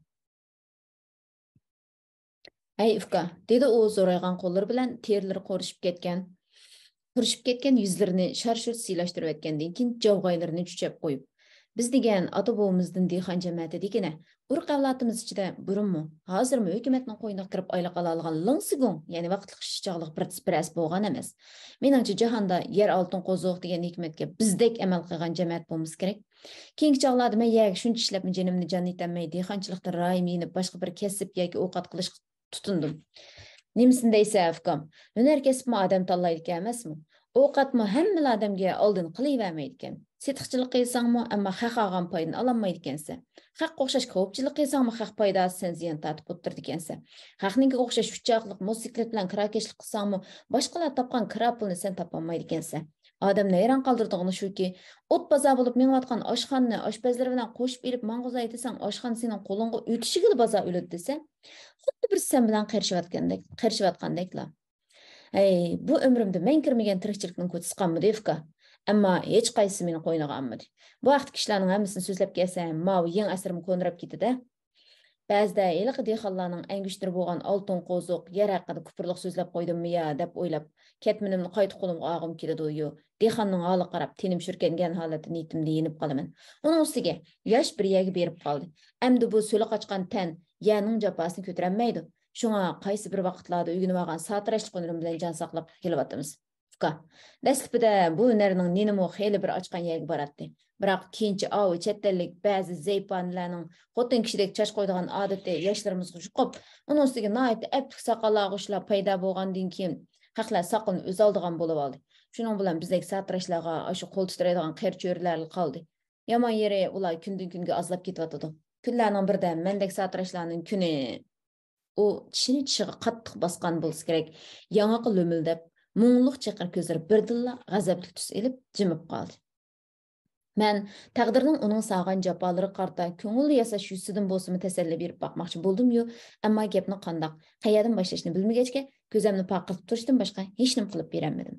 «ھەي، ئۇكا»، دېدى ئۇ زورايغان قوللىرى بىلەن تېرىلىرى قورۇشۇپ كەتكەن، قورۇشۇپ كەتكەن يۈزلىرىنى شار-شۇر سىيلاشتۇرۇۋەتكەندىن كېيىن جاۋغايلىرىنى چۈچەپ قويۇپ. «بىز دېگەن ئاتا-بوۋىمىزدىن دېھقان جەمەتى دېگىنە، ئۇرۇق-ئەۋلادىمىز ئىچىدە بۇرۇنمۇ، ھازىرمۇ ھۆكۈمەتنىڭ قوينىغا كىرىپ ئايلىق ئالالىغان لىڭسىگۇڭ، يەنى ۋاقىتلىق ئىشچى-چاغلىق بىر، بىرەرسى بولغان ئەمەس. مېنىڭچە، جاھاندا يەر ئالتۇن قوزۇق دېگەن ھېكمەتكە بىزدەك ئەمەل قىلغان جەمەت بولمىسا كېرەك. كېيىنكى چاغلاردا مەن يەرگە شۇنچە ئىشلەپمۇ جېنىمنى جان ئېتەلمەي، دېھقانچىلىقتىن رايىم يېنىپ، باشقا بىر كەسىپ ياكى ئوقەت قىلىشقا تۇتۇندۇم.» «نېمىسىنى دەيسەن، ئۇكام؟ ھۈنەر كەسىپمۇ ئادەم تاللايدىكەن ئەمەسمۇ؟ ئوقەتمۇ ھەممىلا ئادەمگە ئالدىن قىلىۋەرمەيدىكەن. سېتىقچىلىق قىلساڭمۇ، ئەمما خەق ئالغان پايدىنى ئالالمايدىكەنسەن. خەققە ئوخشاش كاۋاپچىلىق قىلساڭمۇ، خەق پايداسىز، سەن زىيان تارتىپ ئولتۇرىدىكەنسەن. خەقنىڭكىگە ئوخشاش ئۈچ چاقلىق موتوسىكلىت بىلەن كىراكەشلىك قىلساڭمۇ، باشقىلار تاپقان كىرا پۇلنى سەن تاپالمايدىكەنسەن.» ئادەمنى ھەيران قالدۇرىدىغىنى شۇكى، ئوت بازار بولۇپ مېڭىۋاتقان ئاشخانىنى ئاشپەزلىرى بىلەن قوشۇپ ئېلىپ ماڭغۇزاي دېسەڭ، ئاشخانا سېنىڭ قولۇڭغا ئۆتۈشىگىلا بازار ئۆلىدۇ دېسە، خۇددى بىر سەن بىلەن قېرىشىۋاتقاندەك، قېرىشىۋاتقاندەكلا. ھەي، بۇ ئۆمرۈمدە مەن كىرمىگەن تىرىكچىلىكنىڭ كوچىسى قالمىدى، ئۇكا. ئەمما ھېچقايسىسى مېنى قوينىغا ئالمىدى. بۇ ھەقتىكى ئىشلارنىڭ ھەممىسىنى سۆزلەپ كەلسەم، ماۋۇ يېڭى ئەسىرىم كونىراپ كېتىدۇ. بەزىدە ھېلىقى دېھقانلارنىڭ ئەڭگۈشتىرى بولغان ئالتۇن قوزۇق، يەر ھەققىدە كۇپۇرلۇق سۆزلەپ قويدۇممۇ يا دەپ ئويلاپ، كەتمىنىمنى قايتا قولۇمغا ئالغۇم كېلىدۇ-يۇ. دېھقاننىڭ ھالىغا قاراپ تېنىم شۈركەنگەن ھالەتتە نىيىتىمدە يېنىپ قالىمەن. ئۇنىڭ ئۈستىگە ياش بىر يەرگە بېرىپ قالدى. ئەمدى بۇ سۆلى قاچقان تەن يەرنىڭ جاپاسىنى كۆتۈرەلمەيدۇ. شۇڭا قايسى بىر ۋاقىتلاردا ئۆگىنىۋالغان ساتىراشلىق ھۈنىرىم بىلەن جان ساقلاپ كېلىۋاتىمىز. ئۇكا، دەسلىپىدە بۇ ھۈنەرنىڭ نېنىمۇ خېلى بىر ئاچقان يەرگە باراتتى. بىراق كېيىنچە ئاۋۇ چەت ئەللىك بەزى زەيپانىلەرنىڭ خوتۇن كىشىدەك چاچ قويىدىغان ئادىتى ياشلىرىمىزغا يۇقۇپ، ئۇنىڭ ئۈستىگە ناھايىتى ئەپلىك ساقال ئالغۇچىلار پەيدا بولغاندىن كېيىن، خەقلەر ساقىلىنى ئۆزى ئالىدىغان بولۇۋالدى. شۇنىڭ بىلەن بىزدەك ساتىراشلارغا ئاشۇ قول تىترەيدىغان قېرى چۆرىلەرلا قالدى. يامان يېرى، ئۇلار كۈندىن كۈنگە ئازلاپ كېتىۋاتىدۇ. كۈنلەرنىڭ بىرىدە مەندەك ساتىراشلارنىڭ كۈنى، ئۇ چىشىنى چىشىغا قاتتىق باسقان بولسا كېرەك، ياڭىقى لۆمۈلدەپ، مۇڭلۇق چېقىر كۆزلىرى بىردىنلا غەزەپلىك تۈس ئېلىپ، جىمىپ قالدى. مەن تەقدىرنىڭ ئۇنىڭ سالغان جاپالىرىغا قارىتا كۆڭۈل ياساش يۈزىسىدىن بولسىمۇ تەسەللى بېرىپ باقماقچى بولدۇميۇ، ئەمما گەپنى قانداق، قەيەردىن باشلاشنى بىلمىگەچكە، كۆزەمنى پارقىرىتىپ تۇرۇشتىن باشقا ھېچنېمە قىلىپ بېرەلمىدىم.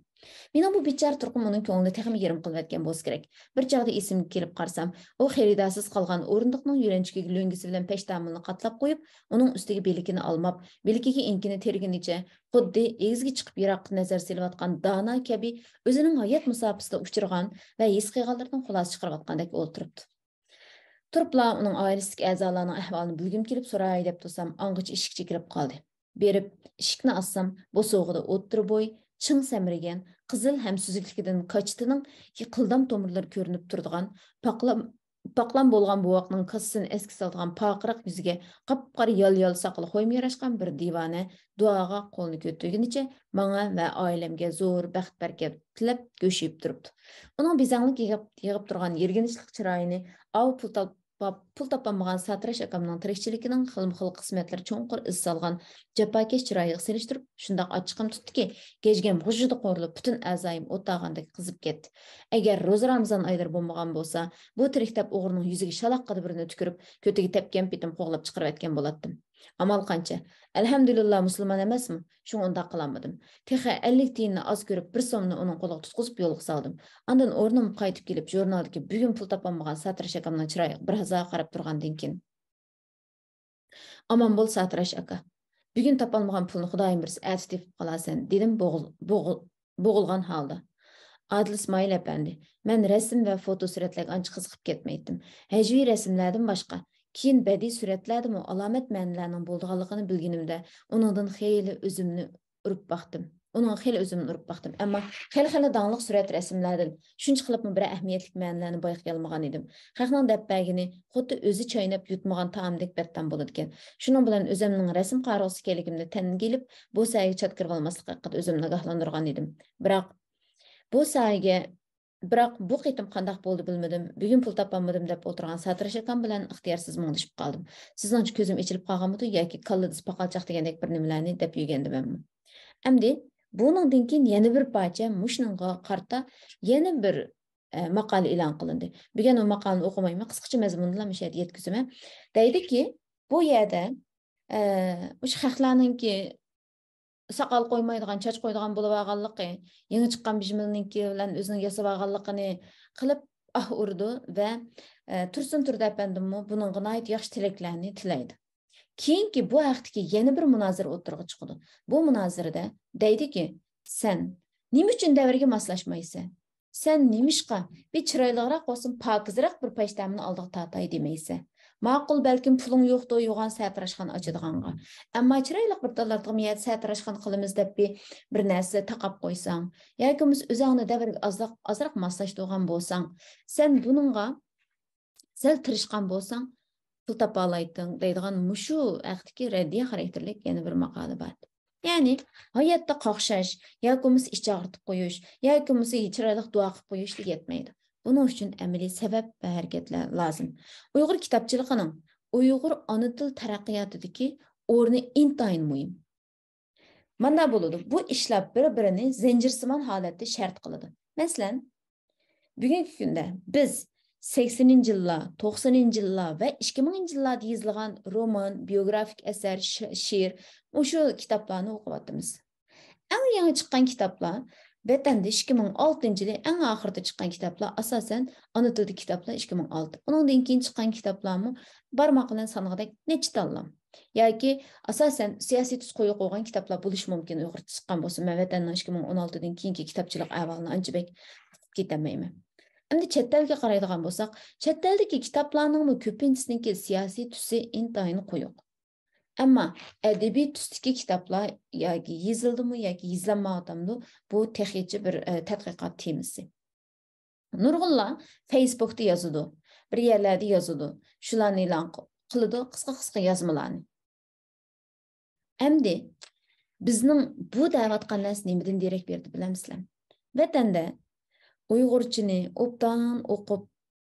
مېنىڭ بۇ بىچارە تۇرقۇم ئۇنىڭ كۆڭلىنى تېخىمۇ يېرىم قىلىۋەتكەن بولسا كېرەك. بىر چاغدا ئېسىمگە كېلىپ قارىسام، ئۇ خېرىدارسىز قالغان ئورۇندۇقنىڭ يۆلەنچۈكىگە لۆڭگىسى بىلەن پەشتامىلىنى قاتلاپ قويۇپ، ئۇنىڭ ئۈستىگە بىلىكىنى ئالماپ، بىلىكىگە ئېڭىكىنى تىرىگىنىچە، خۇددى ئېگىزگە چىقىپ يىراققا نەزەر سېلىۋاتقان دانا كەبى ئۆزىنىڭ ھايات مۇساپىسىدە ئۇچرىغان ۋە ھېس قىلغانلىرىدىن خۇلاسە چىقىرىۋاتقاندەك ئولتۇرۇپتۇ. تۇرۇپلا ئۇنىڭ ئائىلىسىدىكى ئەزالارنىڭ ئەھۋالىنى بىلگۈم كېلىپ سوراي دەپ تۇرسام، ئاڭغىچە ئىشىك چېكىلىپ قالدى. بېرىپ، ئىشىكنى ئاچسام، بوسۇغىدا ئوتتۇرا بوي، چىڭ سەمرىگەن، قىزىل ھەم سۈزۈكلۈكىدىن كاچىتىنىڭ قىلدام تومۇرلىرى كۆرۈنۈپ تۇرىدىغان، پاقلام، پاقلام بولغان بوۋاقنىڭ كاسىسىنى ئەسكە سالىدىغان پارقىراق يۈزىگە قاپقارا يال-يال ساقىلى خويمۇ ياراشقان بىر دىۋانە دۇئاغا قولىنى كۆتۈرگىنىچە ماڭا ۋە ئائىلەمگە زور بەخت-بەرىكەت تىلەپ گۆشىيىپ تۇرۇپتۇ. ئۇنىڭ بېزەڭلىك يېغىپ، يېغىپ تۇرغان يىرگىنچلىق چىرايىنى ئاۋۇ پۇل تاپ-، پۇل تاپالمىغان ساتىراش ئاكامنىڭ تىرىكچىلىكىنىڭ خىلمۇ خىل قىسمەتلىرى چوڭقۇر ئىز سالغان جاپاكەش چىرايىغا سېلىشتۇرۇپ، شۇنداق ئاچچىقىم تۇتتىكى، گەجگەم غۇژژىدە قورۇلۇپ، پۈتۈن ئەزايىم ئوت ئالغاندەك قىزىپ كەتتى. ئەگەر روزا رامىزان ئايلىرى بولمىغان بولسا، بۇ تىرىك تەپ ئوغرىنىڭ يۈزىگە شالاققىدە بىرنى تۈكۈرۈپ، كۆتىگە تەپكەن پېتىم قوغلاپ چىقىرىۋەتكەن بولاتتىم. ئامال قانچە؟ ئەلھەمدۇلىللا، مۇسۇلمان ئەمەسمۇ؟ شۇڭا ئۇنداق قىلالمىدىم. تېخى ئەللىك تىيىننى ئاز كۆرۈپ، بىر سومنى ئۇنىڭ قولىغا تۇتقۇزۇپ يولغا سالدىم. ئاندىن ئورنۇمغا قايتىپ كېلىپ، ژۇرنالدىكى بۈگۈن پۇل تاپالمىغان ساتىراش ئاكامنىڭ چىرايىغا بىر ھازا قاراپ تۇرغاندىن كېيىن، «ئامان بول، ساتىراش ئاكا. بۈگۈن تاپالمىغان پۇلنى خۇدايىم بۇيرۇسا ئەتە تېپىپ قالارسەن»، دېدىم بوغۇل-، بوغۇل-، بوغۇلغان ھالدا. «ئادىل ئىسمائىل ئەپەندى، مەن رەسىم ۋە فوتو سۈرەتلەرگە ئانچە قىزىقىپ كەتمەيتتىم. ھەجۋىي رەسىملەردىن باشقا، كېيىن بەدىئىي سۈرەتلەردىمۇ ئالامەت مەنىلەرنىڭ بولىدىغانلىقىنى بىلگىنىمدە، ئۇنىڭدىن خېلى ئۆزۈمنى ئۇرۇپ باقتىم. ئۇنىڭغا خېلى ئۆزۈمنى ئۇرۇپ باقتىم. ئەمما خېلى-خېلى داڭلىق سۈرەت رەسىملەردىن شۇنچە قىلىپمۇ بىرەر ئەھمىيەتلىك مەنىلەرنى بايقىيالمىغان ئىدىم. خەقنىڭ دەپ بەرگىنى خۇددى ئۆزى چايناپ يۇتمىغان تائامدەك بەتتام بولىدىكەن. شۇنىڭ بىلەن ئۆزۈمنىڭ رەسىم قارىغۇسى ئىكەنلىكىمنى تەنگە ئېلىپ، بۇ ساھەگە چاتىقىپ ئالماسلىق ھەققىدە ئۆزۈمنى ئاگاھلاندۇرغان ئىدىم. بىراق، بۇ ساھەگە، بىراق بۇ قېتىم قانداق بولدى بىلمىدىم. بۈگۈن پۇل تاپالمىدىم دەپ ئولتۇرغان ساتىرىش ئاكام بىلەن ئىختىيارسىز مۇڭدىشىپ قالدىم. سىزنىڭچە كۆزۈم ئېچىلىپ قالغانمىدۇ ياكى كاللىدىسى پاقالچاق دېگەندەك بىر نېمىلەرنى دەپ يۈرگەندىم مەنمۇ. ئەمدى بۇنىڭدىن كېيىن يەنە بىر پارچە مۇشۇنىڭغا قارىتا يەنە بىر، ئە، ماقالە ئېلان قىلىندى. بۈگۈن ئۇ ماقالىنى ئوقۇمايمەن، قىسقىچە مەزمۇنىنىلا مۇشۇ يەردە يەتكۈزىمەن. دەيدىكى، بۇ يەردە، ئە، مۇشۇ خەقلەرنىڭكى ساقال قويمايدىغان، چاچ قويىدىغان بولۇۋالغانلىقى، يېڭى چىققان بىژىملىنىڭكى بىلەن ئۆزىنىڭ ياسىۋالغانلىقىنى قىلىپ ئاھ ئۇرىدۇ ۋە، ئە، تۇرسۇن تۇردى ئەپەندىممۇ بۇنىڭغا ناھايىتى ياخشى تىلەكلەرنى تىلەيدۇ. كېيىنكى بۇ ھەقتىكى يەنە بىر مۇنازىرە ئوتتۇرىغا چىقىدۇ. بۇ مۇنازىرىدە دەيدۇكى، سەن نېمە ئۈچۈن دەۋرگە ماسلاشمايسەن؟ سەن نېمىشقا بىر چىرايلىقراق بولسۇن، پاكىزراق بىر پەشتەمىنى ئالدىغا تارتاي دېمەيسەن؟ ماقۇل، بەلكىم پۇلۇڭ يوقتۇ يوغان سەتىراشخانا ئاچىدىغانغا. ئەمما چىرايلىق بىر تاللاتقۇم يەردە سەتىراشخانا قىلىمىز دەپ بىر، بىر نەرسە تاقاپ قويساڭ، ياكى بولمىسا ئۆزۈڭنى دەۋرگە ئازراق، ئازراق ماسلاشتۇرغان بولساڭ، سەن بۇنىڭغا سەل تىرىشقان بولساڭ، پۇل تاپالايتتىڭ دەيدىغان مۇشۇ ھەقتىكى رەددىيە خاراكتېرلىك يەنە بىر ماقالە بار. يەنى، ھاياتتا قاقشاش ياكى بولمىسا ئىچ ئاغرىتىپ قويۇش ياكى بولمىسا چىرايلىق دۇئا قىلىپ قويۇشلا يەتمەيدۇ. بۇنىڭ ئۈچۈن ئەمەلىي سەۋەب ۋە ھەرىكەتلەر لازىم. ئۇيغۇر كىتابچىلىقىنىڭ، ئۇيغۇر ئانا تىل تەرەققىياتىدىكى ئورنى ئىنتايىن مۇھىم. مانا بولىدۇ. بۇ ئىشلار بىر-بىرىنى زەنجىرسىمان ھالەتتە شەرت قىلىدۇ. مەسىلەن، بۈگۈنكى كۈندە بىز سەكسىنىنچى يىللار، توقسىنىنچى يىللار ۋە ئىككى مىڭىنچى يىللاردا يېزىلغان رومان، بىيوگرافىك ئەسەر، ش-، شېئىر، مۇشۇ كىتابلارنى ئوقۇۋاتىمىز. ئەڭ يېڭى چىققان كىتابلار، ۋەتەندە ئىككى مىڭ ئالتىنچى يىلى ئەڭ ئاخىرىدا چىققان كىتابلار، ئاساسەن، ئانا تىلدا كىتابلار ئىككى مىڭ ئالتە. ئۇنىڭدىن كېيىن چىققان كىتابلارمۇ بارماق بىلەن سانىغۇدەك نەچچە تاللا. ياكى، ئاساسەن، سىياسىي تۈس قويۇپ قويغان كىتابلار بولۇشى مۇمكىن، ئۇيغۇرچە چىققان بولسا. مەن ۋەتەننىڭ ئىككى مىڭ ئون ئالتىدىن كېيىنكى كىتابچىلىق ئەھۋالىنى ئانچە بەك ئۇقۇپ كېتەلمەيمەن. ئەمدى چەت ئەلگە قارايدىغان بولساق، چەت ئەلدىكى كىتابلارنىڭمۇ كۆپىنچىسىنىڭكى سىياسىي تۈسى ئىنتايىن قويۇق. ئەمما ئەدەبىي تۈستىكى كىتابلار ياكى يېزىلدىمۇ ياكى يېزىلمايۋاتامدۇ، بۇ تېخىچە بىر، ئە، تەتقىقات تېمىسى. نۇرغۇنلار فېيسبۇكتا يازىدۇ، بىر يەرلەردە يازىدۇ، شۇلارنى ئېلان ق-، قىلىدۇ، قىسقا-قىسقا يازمىلارنى. ئەمدى بىزنىڭ بۇ دەۋاتقان نەرسە نېمىدىن دېرەك بېرىدۇ بىلەمسىلەر؟ ۋەتەندە ئۇيغۇرچىنى ئوبدان ئوقۇپ،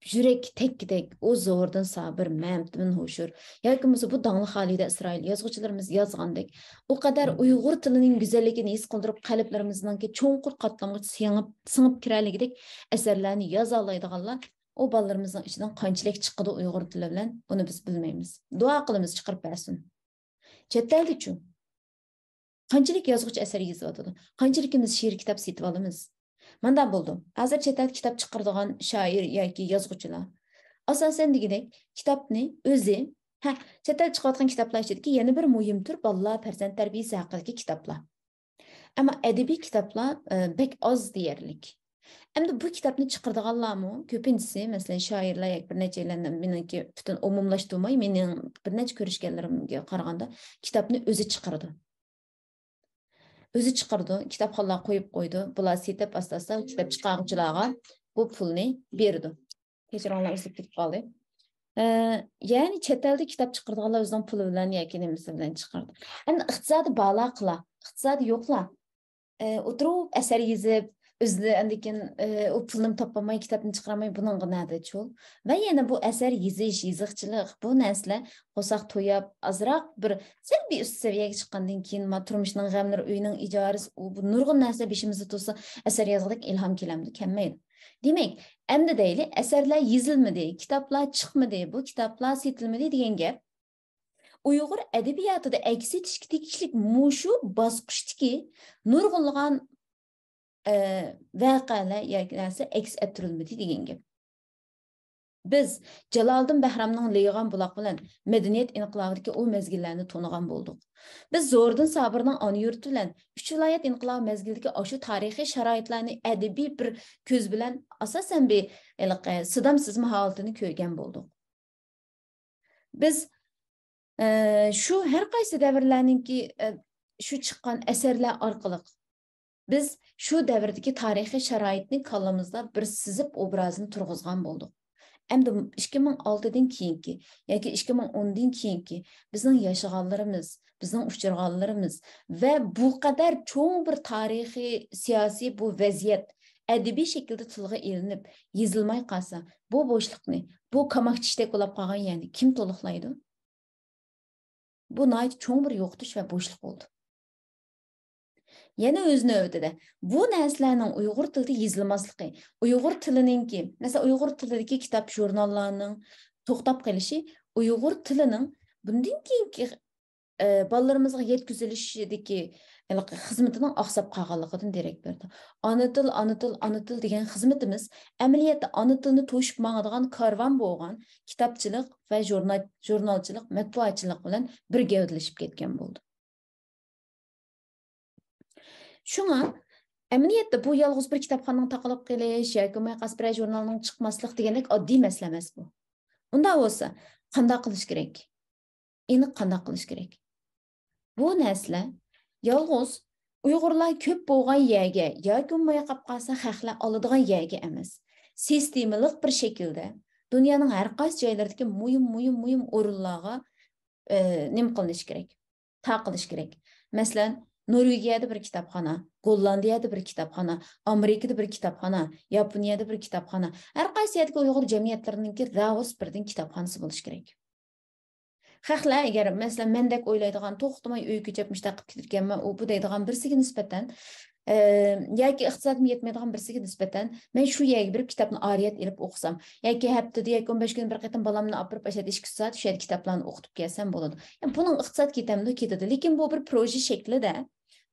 يۈرەككە تەگكۈدەك، ئۇ زوردۇن سابىر، مەمتىمىن ھوشۇر ياكى بولمىسا بۇ داڭلىق خالىدە ئىسرائىل يازغۇچىلىرىمىز يازغاندەك، ئۇ قەدەر ئۇيغۇر تىلىنىڭ گۈزەللىكىنى ھېس قىلدۇرۇپ، قەلبلىرىمىزنىڭكى چوڭقۇر قاتلامغىچە سىڭىپ، سىڭىپ كىرەلىگۈدەك ئەسەرلەرنى يازالايدىغانلار ئۇ بالىلىرىمىزنىڭ ئىچىدىن قانچىلىك چىقىدۇ ئۇيغۇر تىلى بىلەن، ئۇنى بىز بىلمەيمىز. دۇئا قىلىمىز، چىقىرىپ بەرسۇن. چەت ئەلدىچۇ؟ قانچىلىك يازغۇچى ئەسەر يېزىۋاتىدۇ؟ قانچىلىكىمىز شېئىر كىتاب سېتىۋالىمىز؟ مانداق بولىدۇ. ھازىر چەت ئەلدە كىتاب چىقىرىدىغان شائىر ياكى يازغۇچىلار، ئاساسەن دېگۈدەك، كىتابنى ئۆزى، ھە، چەت ئەلدە چىقىۋاتقان كىتابلار ئىچىدىكى يەنە بىر مۇھىم تۈر بالىلار پەرزەنت تەربىيەسى ھەققىدىكى كىتابلار. ئەمما ئەدەبىي كىتابلار، ئە، بەك ئاز دېيەرلىك. ئەمدى بۇ كىتابنى چىقىرىدىغانلارمۇ كۆپىنچىسى، مەسىلەن، شائىرلار ياكى بىر نەچچەيلەننى، مېنىڭكى پۈتۈن ئومۇملاشتۇرماي، مېنىڭ بىر نەچچە كۆرۈشكەنلىرىمگە قارىغاندا، كىتابنى ئۆزى چىقىرىدۇ. ئۆزى چىقىرىدۇ، كىتابخانىلارغا قويۇپ قويىدۇ. بۇلار سېتىپ، ئاستا-ئاستا كىتاب چىقارغۇچىلارغا بۇ پۇلنى بېرىدۇ. كەچۈرۈڭلار، ئۈزۈلۈپ كېتىپ قالدى. ئە، يەنى چەت ئەلدە كىتاب چىقىرىدىغانلار ئۆزىنىڭ پۇلى بىلەن ياكى نېمىسى بىلەن چىقىرىدۇ. ئەمدى ئىقتىسادى بارلار قىلار، ئىقتىسادى يوقلار، ئە، ئولتۇرۇپ ئەسەر يېزىپ، ئۆزلىرى ئاندىن كېيىن، ئە، ئۇ پۇلنىمۇ تاپالماي، كىتابنى چىقىرالماي، بۇنىڭغا نەدە چول؟ ۋە يەنە بۇ ئەسەر يېزىش، يېزىقچىلىق، بۇ نەرسىلەر قورساق توياپ، ئازراق بىر سەل بىر ئۈست سەۋىيەگە چىققاندىن كېيىن، ما، تۇرمۇشنىڭ غەملىرى، ئۆينىڭ ئىجارىسى، ئۇ، بۇ نۇرغۇن نەرسە بېشىمىزدا تۇرسا، ئەسەر يازغۇدەك ئىلھام كېلەمدۇ؟ كەلمەيدۇ. دېمەك، ئەمدى دەيلى، ئەسەرلەر يېزىلمىدى، كىتابلار چىقمىدى، بۇ كىتابلار سېتىلمىدى دېگەن گەپ ئۇيغۇر ئەدەبىياتىدا ئەكس ئېتىشكە تېگىشلىك مۇشۇ باسقۇچتىكى نۇرغۇنلىغان، ئە، ۋەقەلەر ياكى نەرسە ئەكس ئەتتۈرۈلمىدى دېگەن گەپ. بىز جالالىدىن بەھرامنىڭ لېيىغان بۇلاق بىلەن مەدەنىيەت ئىنقىلابىدىكى ئۇ مەزگىللەرنى تونۇغان بولدۇق. بىز زورىدىن سابىرنىڭ ئانا يۇرتى بىلەن ئۈچ ۋىلايەت ئىنقىلابى مەزگىلىدىكى ئاشۇ تارىخىي شارائىتلارنى ئەدەبىي بىر كۆز بىلەن، ئاساسەن، بىر ھېلىقى سىدام سىزما ھالىتىنى كۆرگەن بولدۇق. بىز، ئە، شۇ ھەر قايسى دەۋرلەرنىڭكى، ئە، شۇ چىققان ئەسەرلەر ئارقىلىق بىز شۇ دەۋردىكى تارىخىي شارائىتنى كاللىمىزدا بىر سىزىپ ئوبرازىنى تۇرغۇزغان بولدۇق. ئەمدى ئىككى مىڭ ئالتىدىن كېيىنكى ياكى ئىككى مىڭ ئوندىن كېيىنكى بىزنىڭ ياشىغانلىرىمىز، بىزنىڭ ئۇچرىغانلىرىمىز ۋە بۇ قەدەر چوڭ بىر تارىخىي، سىياسىي بۇ ۋەزىيەت ئەدەبىي شەكىلدە تىلغا ئېلىنىپ يېزىلماي قالسا، بۇ بوشلۇقنى، بۇ كاماك چىشتەك بولاپ قالغان يەرنى كىم تولۇقلايدۇ؟ بۇ ناھايىتى چوڭ بىر يوقىتىش ۋە بوشلۇق بولدى. يەنە ئۆز نۆۋىتىدە، بۇ نەرسىلەرنىڭ ئۇيغۇر تىلىدا يېزىلماسلىقى، ئۇيغۇر تىلىنىڭكى، مەسىلەن، ئۇيغۇر تىلىدىكى كىتاب، ژۇرناللارنىڭ توختاپ قېلىشى ئۇيغۇر تىلىنىڭ بۇندىن كېيىنكى، ئە، بالىلىرىمىزغا يەتكۈزۈلۈشىدىكى ھېلىقى خىزمىتىنىڭ ئاقساپ قالغانلىقىدىن دېرەك بېرىدۇ. ئانا تىل، ئانا تىل، ئانا تىل دېگەن خىزمىتىمىز ئەمەلىيەتتە ئانا تىلنى توشۇپ ماڭىدىغان كارۋان بولغان كىتابچىلىق ۋە ژۇرنا-، ژۇرنالچىلىق، مەتبۇئاتچىلىق بىلەن بىر گەۋدىلىشىپ كەتكەن بولدى. شۇڭا ئەمەلىيەتتە بۇ يالغۇز بىر كىتابخانىنىڭ تاقىلىپ قېلىش ياكى بولماي قالسا بىرەر ژۇرنالنىڭ چىقماسلىق دېگەندەك ئاددىي مەسىلە ئەمەس بۇ. ئۇنداق بولسا قانداق قىلىش كېرەك؟ ئېنىق قانداق قىلىش كېرەك؟ بۇ نەرسىلەر يالغۇز ئۇيغۇرلار كۆپ بولغان يەرگە ياكى بولماي قاپ قالسا خەقلەر ئالىدىغان يەرگە ئەمەس، سىستېمىلىق بىر شەكىلدە دۇنيانىڭ ھەر قايسى جايلىرىدىكى مۇھىم، مۇھىم، مۇھىم ئورۇنلارغا، ئە، نېمە قىلىنىشى كېرەك؟ تارقىلىشى كېرەك. مەسىلەن، نورۋېگىيەدە بىر كىتابخانا، گوللاندىيەدە بىر كىتابخانا، ئامېرىكىدا بىر كىتابخانا، ياپونىيەدە بىر كىتابخانا، ھەر قايسى يەردىكى ئۇيغۇر جەمئىيەتلىرىنىڭكى راۋۇرس بىردىن كىتابخانىسى بولۇشى كېرەك. خەقلەر ئەگەر، مەسىلەن، مەندەك ئويلايدىغان، توختىماي ئۆيگە كۆچۈپ مۇشۇنداق قىلىپ كېتىدىكەنمەن، ئۇ بۇ دەيدىغان بىرسىگە نىسبەتەن، ئە، ياكى ئىقتىسادىم يەتمەيدىغان بىرسىگە نىسبەتەن، مەن شۇ يەرگە بېرىپ كىتابنى ئارىيەت ئېلىپ ئوقۇسام، ياكى ھەپتىدە ياكى ئون بەش كۈن بىر قېتىم بالامنى ئاپىرىپ، ئاشۇ يەردە ئىككى ئۈچ سائەت شۇ يەردە كىتابلارنى ئوقۇتۇپ كەلسەم بولىدۇ. يەنى بۇنىڭ ئىقتىساد كېتەمدۇ؟ كېتىدۇ. لېكىن بۇ بىر پروژە شەكلىدە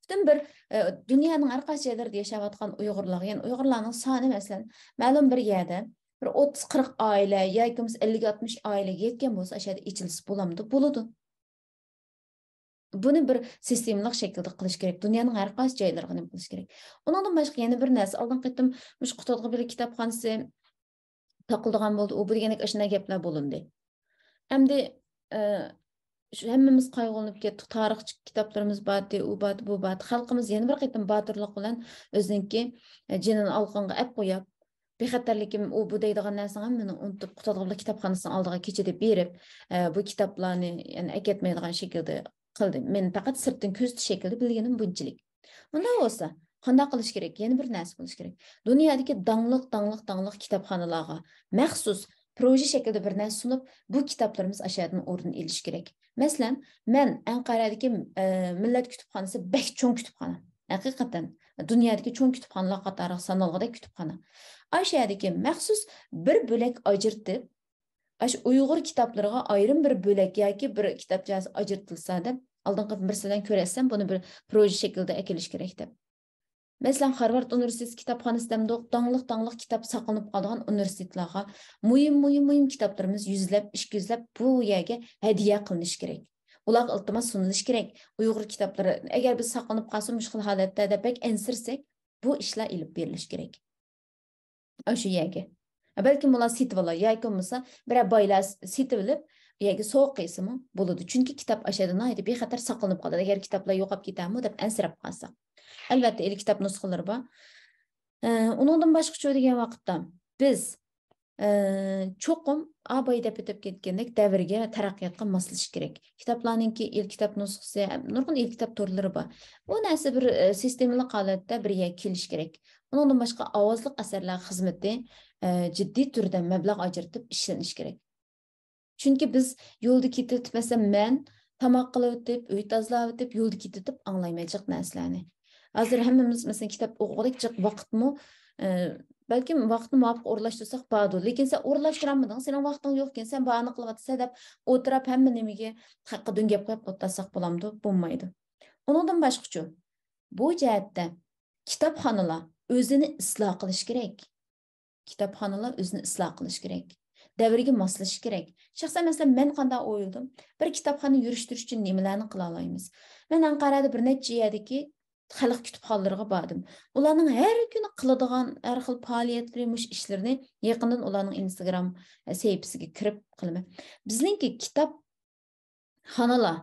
پۈتۈن بىر، ئە، دۇنيانىڭ ھەر قايسى جايلىرىدا ياشاۋاتقان ئۇيغۇرلارغا، يەنى ئۇيغۇرلارنىڭ سانى، مەسىلەن، مەلۇم بىر يەردە بىر ئوتتۇز قىرىق ئائىلە ياكى بولمىسا ئەللىك ئاتمىش ئائىلىگە يەتكەن بولسا، ئاشۇ يەردە ئېچىلسا بولامدۇ؟ بولىدۇ. بۇنى بىر سىستېمىلىق شەكىلدە قىلىش كېرەك. دۇنيانىڭ ھەر قايسى جايلىرىغا نېمە قىلىش كېرەك. ئۇنىڭدىن باشقا يەنە بىر نەرسە، ئالدىنقى قېتىم مۇشۇ قۇتادغۇ بىر كىتابخانىسى تاقىلىدىغان بولدى، ئۇ بۇ دېگەندەك ئاشۇنداق گەپلەر بولۇندى. ئەمدى، ئە، شۇ ھەممىمىز قايغۇلىنىپ كەتتۇق. تارىخچە كىتابلىرىمىز بارتى، ئۇ بارتى، بۇ بارتى. خەلقىمىز يەنە بىر قېتىم باتۇرلۇق بىلەن ئۆزىنىڭكى، ئە، جېنىنى ئالىقىنغا ئەپ قويۇپ، بىخەتەرلىكىم ئۇ بۇ دەيدىغان نەرسىنىڭ ھەممىنى ئۇنتۇپ، قۇتادغۇ بىر كىتابخانىسىنىڭ ئالدىغا كېچىدە بېرىپ، ئە، بۇ كىتابلارنى، يەنى، ئەكەتمەيدىغان شەكىلدە قىلدى. مەن پەقەت سىرتتىن كۆزىتىش شەكلىدە بىلگىنىم بۇنچىلىك. مۇنداق بولسا، قانداق قىلىش كېرەك؟ يەنە بىر نەرسە بولۇش كېرەك. دۇنيادىكى داڭلىق، داڭلىق، داڭلىق كىتابخانىلارغا مەخسۇس پروژە شەكلىدە بىر نەرسە سۇنۇپ، بۇ كىتابلىرىمىز ئاشۇ يەردىن ئورۇن ئېلىشى كېرەك. مەسىلەن، مەن ئەنقەرەدىكى، ئە، مىللەت كۇتۇپخانىسى بەك چوڭ كۇتۇپخانا. ھەقىقەتەن، دۇنيادىكى چوڭ كۇتۇپخانىلار قاتارىغا سانالغۇدەك كۇتۇپخانا. ئاشۇ يەردىكى مەخسۇس بىر بۆلەك ئاجرىتىپ، ئاشۇ ئۇيغۇر كىتابلىرىغا ئايرىم بىر بۆلەك ياكى بىر كىتابچاسى ئاجرىتىلسا دەپ، ئالدىنقى بىر سىلەر بىلەن كۆرۈشسەم، بۇنى بىر پروژە شەكلىدە ئەكېلىش كېرەك دەپ. مەسىلەن، خارۋارد ئۇنىۋېرسىتېتى كىتابخانىسى دەمدۇق، داڭلىق، داڭلىق كىتاب ساقلىنىپ قالىدىغان ئۇنىۋېرسىتېتلارغا مۇھىم، مۇھىم، مۇھىم كىتابلىرىمىز يۈزلەپ، ئىككى يۈزلەپ بۇ يەرگە ھەدىيە قىلىنىشى كېرەك. ئۇلارغا ئىلتىماس سۇنۇلۇشى كېرەك. ئۇيغۇر كىتابلىرى ئەگەر بىز ساقلىنىپ قالسا مۇشۇ خىل ھالەتتە دەپ بەك ئەنسىرىسەك، بۇ ئىشلار ئېلىپ بېرىلىشى كېرەك. ئاشۇ يەرگە. بەلكىم ئۇلار سېتىۋالا ياكى بولمىسا بىرەر بايلار سېتىۋېلىپ، ئۇ يەرگە سوۋغا قىلسىمۇ بولىدۇ. چۈنكى كىتاب ئاشۇ يەردە ناھايىتى بىخەتەر ساقلىنىپ قالىدۇ. ئەگەر كىتابلار يوقاپ كېتەرمۇ دەپ ئەنسىرەپ قالسا. ئەلۋەتتە، ئېلكىتاب نۇسخىلىرى بار. ئە، ئۇنىڭدىن باشقىچۇ دېگەن ۋاقىتتا بىز، ئە، چوقۇم ئاباي دەپ ئۆتۈپ كەتكەندەك دەۋرگە ۋە تەرەققىياتقا ماسلىشىش كېرەك. كىتابلارنىڭكى ئېلكىتاب نۇسخىسى، نۇرغۇن ئېلكىتاب تورلىرى بار. بۇ نەرسە بىر، ئە، سىستېمىلىق ھالەتتە بىر يەرگە كېلىشى كېرەك. ئۇنىڭدىن باشقا ئاۋازلىق ئەسەرلەر خىزمىتى، ئە، جىددىي تۈردە مەبلەغ ئاجرىتىپ ئىشلىنىشى كېرەك. چۈنكى بىز يولدا كېتىۋېتىپ، مەسىلەن، مەن تاماق قىلىۋېتىپ، ئۆي تازىلاۋېتىپ، يولدا كېتىۋېتىپ ئاڭلايمەن جىق نەرسىلەرنى. ھازىر ھەممىمىز، مەسىلەن، كىتاب ئوقۇغۇدەك جىق ۋاقىتمۇ، ئە، بەلكىم ۋاقىتنى مۇۋاپىق ئورۇنلاشتۇرساق بارىدۇ. لېكىن سەن ئورۇنلاشتۇرالمىدىڭ، سېنىڭ ۋاقتىڭ يوق ئىكەن، سەن بارىنى قىلىۋاتىسەن دەپ ئولتۇرۇپ ھەممە نېمىگە خەققە دۈڭگەپ قويۇپ ئولتۇرساق بولامدۇ؟ بولمايدۇ. ئۇنىڭدىن باشقىچۇ، بۇ جەھەتتە كىتابخانىلار ئۆزىنى ئىسلاھ قىلىشى كېرەك. كىتابخانىلار ئۆزىنى ئىسلاھ قىلىشى كېرەك. دەۋرگە ماسلىشىشى كېرەك. شەخسەن، مەسىلەن، مەن قانداق ئويلىدىم؟ بىر كىتابخانا يۈرۈشتۈرۈش ئۈچۈن نېمىلەرنى قىلالايمىز؟ مەن ئەنقەرەدە بىر نەچچە يەردىكى خەلق كۇتۇپخانىلىرىغا باردىم. ئۇلارنىڭ ھەر كۈنى قىلىدىغان ھەر خىل پائالىيەتلىرى، مۇشۇ ئىشلىرىنى يېقىندىن ئۇلارنىڭ ئىنستاگرام سەھىپىسىگە كىرىپ قىلىمەن. بىزنىڭكى كىتاب خانىلار،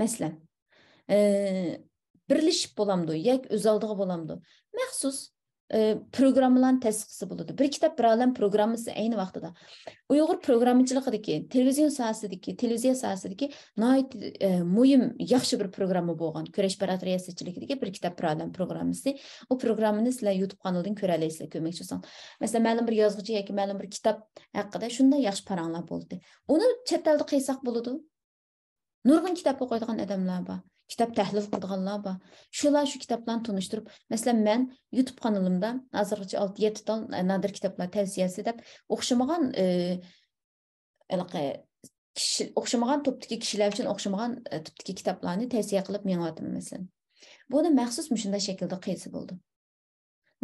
مەسىلەن، ئى، بىرلىشىپ بولامدۇ ياكى ئۆز ئالدىغا بولامدۇ؟ مەخسۇس ئى، پروگراممىلارنى تەسىس قىلسا بولىدۇ. بىر كىتاب، بىر ئالەم پروگراممىسى ئەينى ۋاقتىدا. ئۇيغۇر پروگراممىچىلىقىدىكى، تېلېۋىزىيون ساھەسىدىكى، تېلېۋىزىيە ساھەسىدىكى ناھايىتى، ئى، مۇھىم، ياخشى بىر پروگرامما بولغان. كۈرەش بارات رىياسەتچىلىكىدىكى بىر كىتاب، بىر ئالەم پروگراممىسى. ئۇ پروگراممىنى سىلەر يۇتۇب قانىلىدىن كۆرەلەيسىلەر، كۆرمەكچى بولساڭ. مەسىلەن، مەلۇم بىر يازغۇچى ياكى مەلۇم بىر كىتاب ھەققىدە شۇنداق ياخشى پاراڭلار بولدى. ئۇنى چەت ئەلدە قىلساق بولىدۇ. نۇرغۇن كىتاب ئوقۇيدىغان ئادەملەر بار. كىتاب تەھلىل قىلىدىغانلار بار. شۇلار شۇ كىتابلارنى تونۇشتۇرۇپ، مەسىلەن، مەن يۇتۇب قانىلىمدا ھازىرغىچە ئالتە، يەتتە تال، ئە، نادىر كىتابلار تەۋسىيەسى دەپ ئوخشىمىغان، ئە، ھېلىقى كىشى، ئوخشىمىغان توپتىكى كىشىلەر ئۈچۈن ئوخشىمىغان، ئە، تىپتىكى كىتابلارنى تەۋسىيە قىلىپ مېڭىۋاتىمەن، مەسىلەن. بۇنى مەخسۇس مۇشۇنداق شەكىلدە قىلسا بولىدۇ.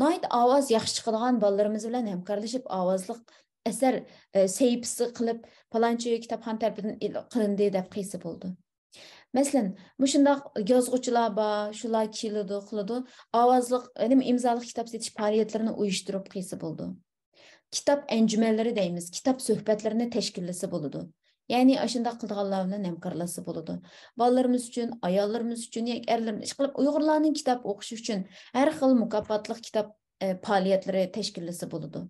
ناھايىتى ئاۋازى ياخشى چىقىدىغان بالىلىرىمىز بىلەن ھەمكارلىشىپ، ئاۋازلىق ئەسەر، ئە، سەھىپىسى قىلىپ، پالانچى كىتابخانا تەرىپىدىن ئېل-، قىلىندى دەپ قىلسا بولىدۇ. مەسىلەن، مۇشۇنداق يازغۇچىلار بار، شۇلار كېلىدۇ، قىلىدۇ. ئاۋازلىق، نېمە، ئىمزالىق كىتاب سېتىش پائالىيەتلىرىنى ئۇيۇشتۇرۇپ قىلسا بولىدۇ. كىتاب ئەنجۈمەنلىرى دەيمىز، كىتاب سۆھبەتلىرىنى تەشكىللىسە بولىدۇ. يەنى ئاشۇنداق قىلىدىغانلار بىلەن ھەمكارلاشسا بولىدۇ. بالىلىرىمىز ئۈچۈن، ئاياللىرىمىز ئۈچۈن ياكى ئەرلىرىمىز، ئىشقىلىپ ئۇيغۇرلارنىڭ كىتاب ئوقۇشى ئۈچۈن ھەر خىل مۇكاپاتلىق كىتاب، ئە، پائالىيەتلىرى تەشكىللىسە بولىدۇ.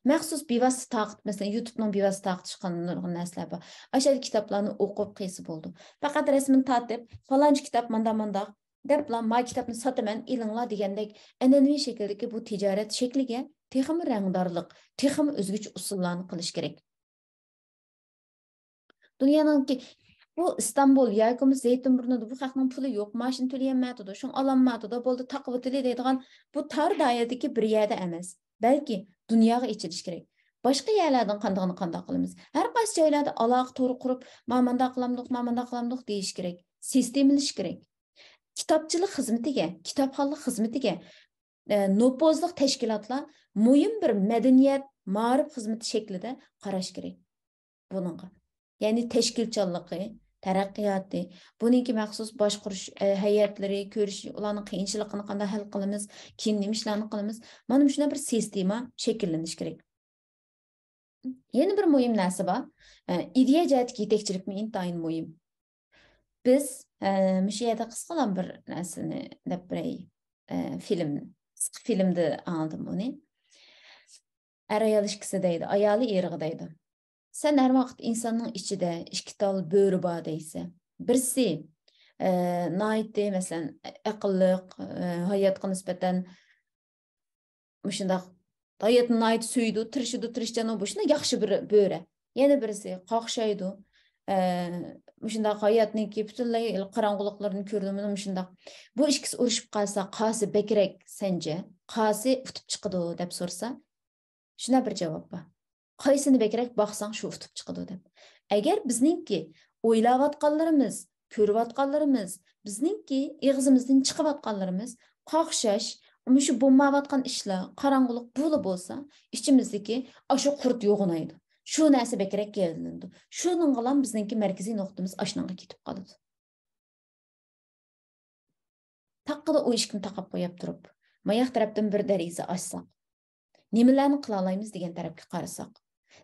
مەخسۇس بىۋاسىتە تارقىتىپ، مەسىلەن، يۇتۇبنىڭ بىۋاسىتە تارقىتىش قانىلى نۇرغۇن نەرسىلەر بار. ئاشۇ يەردە كىتابلارنى ئوقۇپ قىلسا بولىدۇ. پەقەت رەسىمىنى تارتىپ، پالانچى كىتاب مانداق، مانداق دەپلا، ما كىتابنى ساتىمەن، ئېلىڭلار دېگەندەك ئەنئەنىۋى شەكىلدىكى بۇ تىجارەت شەكلىگە تېخىمۇ رەڭدارلىق، تېخىمۇ ئۆزگىچە ئۇسۇللارنى قىلىش كېرەك. دۇنيانىڭكى، بۇ ئىستانبۇل ياكى بولمىسا زەيتۇنبۇرنۇدا بۇ خەقنىڭ پۇلى يوق، ماشىنا تۆلىيەلمەيۋاتىدۇ، شۇڭا ئالالمايۋاتىدۇ، بولدى، تاقىۋېتىلى دەيدىغان بۇ تار دائىرىدىكى بىر يەردە ئەمەس، بەلكى دۇنياغا ئېچىلىش كېرەك. باشقا يەرلەردىن قاندىغىنى قانداق قىلىمىز؟ ھەر قايسى جايلاردا ئالاقە تورى قۇرۇپ، ما مانداق قىلامدۇق، ما مانداق قىلامدۇق دېيىش كېرەك. سىستېمىلىشىش كېرەك. كىتابچىلىق خىزمىتىگە، كىتابخانلىق خىزمىتىگە، ئە، نوپۇزلۇق تەشكىلاتلار مۇھىم بىر مەدەنىيەت، مائارىپ خىزمىتى شەكلىدە قاراش كېرەك بۇنىڭغا. يەنى تەشكىلچانلىقى، تەرەققىياتى، بۇنىڭكى مەخسۇس باشقۇرۇش، ئە، ھەيئەتلىرى، كۆرۈشى، ئۇلارنىڭ قىيىنچىلىقىنى قانداق ھەل قىلىمىز، كېيىن نېمە ئىشلارنى قىلىمىز، مانا مۇشۇنداق بىر سىستېما شەكىللىنىشى كېرەك. يەنە بىر مۇھىم نەرسە بار. ئە، ئىدىيە جەھەتتىكى يېتەكچىلىكمۇ ئىنتايىن مۇھىم. بىز، ئە، مۇشۇ يەردە قىسقىلا بىر نەرسىنى دەپ بېرەي. ئە، فىلىم، قىسقا فىلىمدە ئاڭلىدىم ئۇنى. ئەر ئايال ئىككىسى دەيدۇ، ئايالى ئېرىغا دەيدۇ. سەن ھەر ۋاقىت ئىنساننىڭ ئىچىدە ئىككى تال بۆرە بار دەيسەن. بىرسى، ئە، ناھايىتى، مەسىلەن، ئەقىللىق، ئە، ھاياتقا نىسبەتەن مۇشۇنداق ھاياتنى ناھايىتى سۆيىدۇ، تىرىشىدۇ، تىرىشچان، ئۇ مۇشۇنداق ياخشى بىر بۆرە. يەنە بىرسى قاقشايدۇ. ئە، مۇشۇنداق ھاياتنىڭكى پۈتۈنلەي قاراڭغۇلۇقلىرىنى كۆرىدۇ، مانا مۇشۇنداق. بۇ ئىككىسى ئۇرۇشۇپ قالسا، قايسى بەكرەك سەنچە؟ قايسى ئۇتۇپ چىقىدۇ دەپ سورىسا، شۇنداق بىر جاۋاب بار. قايسىنى بەكرەك باقساڭ، شۇ ئۇتۇپ چىقىدۇ دەپ. ئەگەر بىزنىڭكى ئويلاۋاتقانلىرىمىز، كۆرۈۋاتقانلىرىمىز، بىزنىڭكى ئېغىزىمىزدىن چىقىۋاتقانلىرىمىز قاقشاش، مۇشۇ بولمايۋاتقان ئىشلار، قاراڭغۇلۇق بۇلا بولسا، ئىچىمىزدىكى ئاشۇ قۇرت يوغىنايدۇ. شۇ نەرسە بەكرەك گەۋدىلىنىدۇ. شۇنىڭغىلا بىزنىڭكى مەركىزىي نۇقتىمىز ئاشۇنىڭغا كېتىپ قالىدۇ. تاققىدا ئۇ ئىشىكنى تاقاپ قويۇپ تۇرۇپ، ماياق تەرەپتىن بىر دېرىزە ئاچساق، نېمىلەرنى قىلالايمىز دېگەن تەرەپكە قارىساق،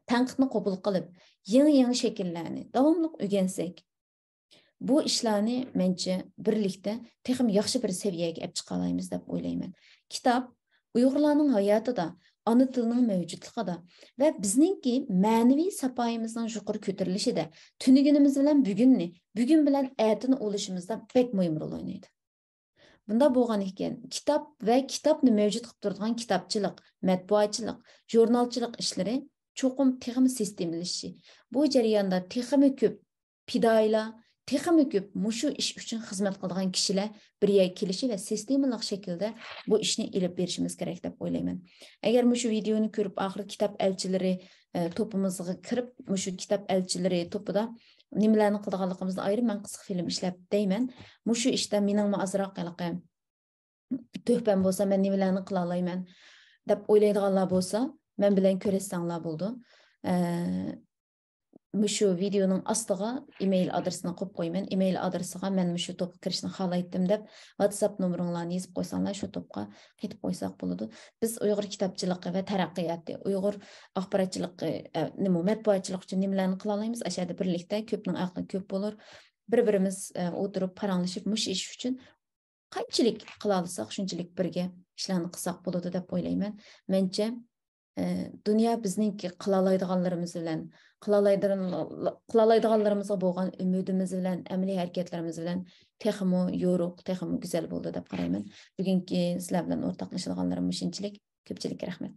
تەنقىدنى قوبۇل قىلىپ، يېڭى-يېڭى شەكىللەرنى داۋاملىق ئۆگەنسەك، بۇ ئىشلارنى، مەنچە، بىرلىكتە تېخىمۇ ياخشى بىر سەۋىيەگە ئەپ چىقالايمىز دەپ ئويلايمەن. كىتاب ئۇيغۇرلارنىڭ ھاياتىدا، ئانا تىلنىڭ مەۋجۇتلۇقىدا ۋە بىزنىڭكى مەنىۋى ساپايىمىزنىڭ يۇقىرى كۆتۈرۈلۈشىدە تۈنۈگۈنىمىز بىلەن بۈگۈننى، بۈگۈن بىلەن ئەتىنى ئۇلىشىمىزدا بەك مۇھىم رول ئوينايدۇ. بۇنداق بولغان ئىكەن، كىتاب ۋە كىتابنى مەۋجۇت قىلىپ تۇرىدىغان كىتابچىلىق، مەتبۇئاتچىلىق، ژۇرنالچىلىق ئىشلىرى چوقۇم تېخىمۇ سىستېمىلىشىشى، بۇ جەرياندا تېخىمۇ كۆپ پىدائىيلار، تېخىمۇ كۆپ مۇشۇ ئىش ئۈچۈن خىزمەت قىلىدىغان كىشىلەر بىر يەرگە كېلىشى ۋە سىستېمىلىق شەكىلدە بۇ ئىشنى ئېلىپ بېرىشىمىز كېرەك دەپ ئويلايمەن. ئەگەر مۇشۇ ۋىدېئونى كۆرۈپ، ئاخىرى كىتاب ئەلچىلىرى، ئە، توپىمىزغا كىرىپ، مۇشۇ كىتاب ئەلچىلىرى توپىدا نېمىلەرنى قىلىدىغانلىقىمىزنى ئايرىم مەن قىسقا فىلىم ئىشلەپ دەيمەن. مۇشۇ ئىشتا مېنىڭمۇ ئازراق ھېلىقى تۆھپەم بولسا، مەن نېمىلەرنى قىلالايمەن دەپ ئويلايدىغانلار بولسا، مەن بىلەن كۆرۈشسەڭلار بولىدۇ. ئە، مۇشۇ ۋىدېئونىڭ ئاستىغا ئىمېيل ئادرېسىنى قويۇپ قويىمەن. ئىمېيل ئادرېسىغا مەن مۇشۇ توپقا كىرىشنى خالايتتىم دەپ، ۋاتساپ نومۇرۇڭلارنى يېزىپ قويساڭلار، شۇ توپقا قېتىپ قويساق بولىدۇ. بىز ئۇيغۇر كىتابچىلىقى ۋە تەرەققىياتى، ئۇيغۇر ئاخباراتچىلىقى، ئە، نېمە، مەتبۇئاتچىلىق ئۈچۈن نېمىلەرنى قىلالايمىز؟ ئاشۇ يەردە بىرلىكتە كۆپنىڭ ئەقلى كۆپ بولۇر. بىر-بىرىمىز، ئە، ئولتۇرۇپ پاراڭلىشىپ، مۇشۇ ئىش ئۈچۈن قانچىلىك قىلالىساق، شۇنچىلىك بىرگە ئىشلارنى قىلساق بولىدۇ دەپ ئويلايمەن. مەنچە، ئە، دۇنيا بىزنىڭكى قىلالايدىغانلىرىمىز بىلەن، قىلالايدىغان-، قىلالايدىغانلىرىمىزغا بولغان ئۈمىدىمىز بىلەن، ئەمەلىي ھەرىكەتلىرىمىز بىلەن تېخىمۇ يورۇق، تېخىمۇ گۈزەل بولىدۇ دەپ قارايمەن. بۈگۈنكى سىلەر بىلەن ئورتاقلىشىدىغانلىرىم مۇشۇنچىلىك. كۆپچىلىككە رەھمەت.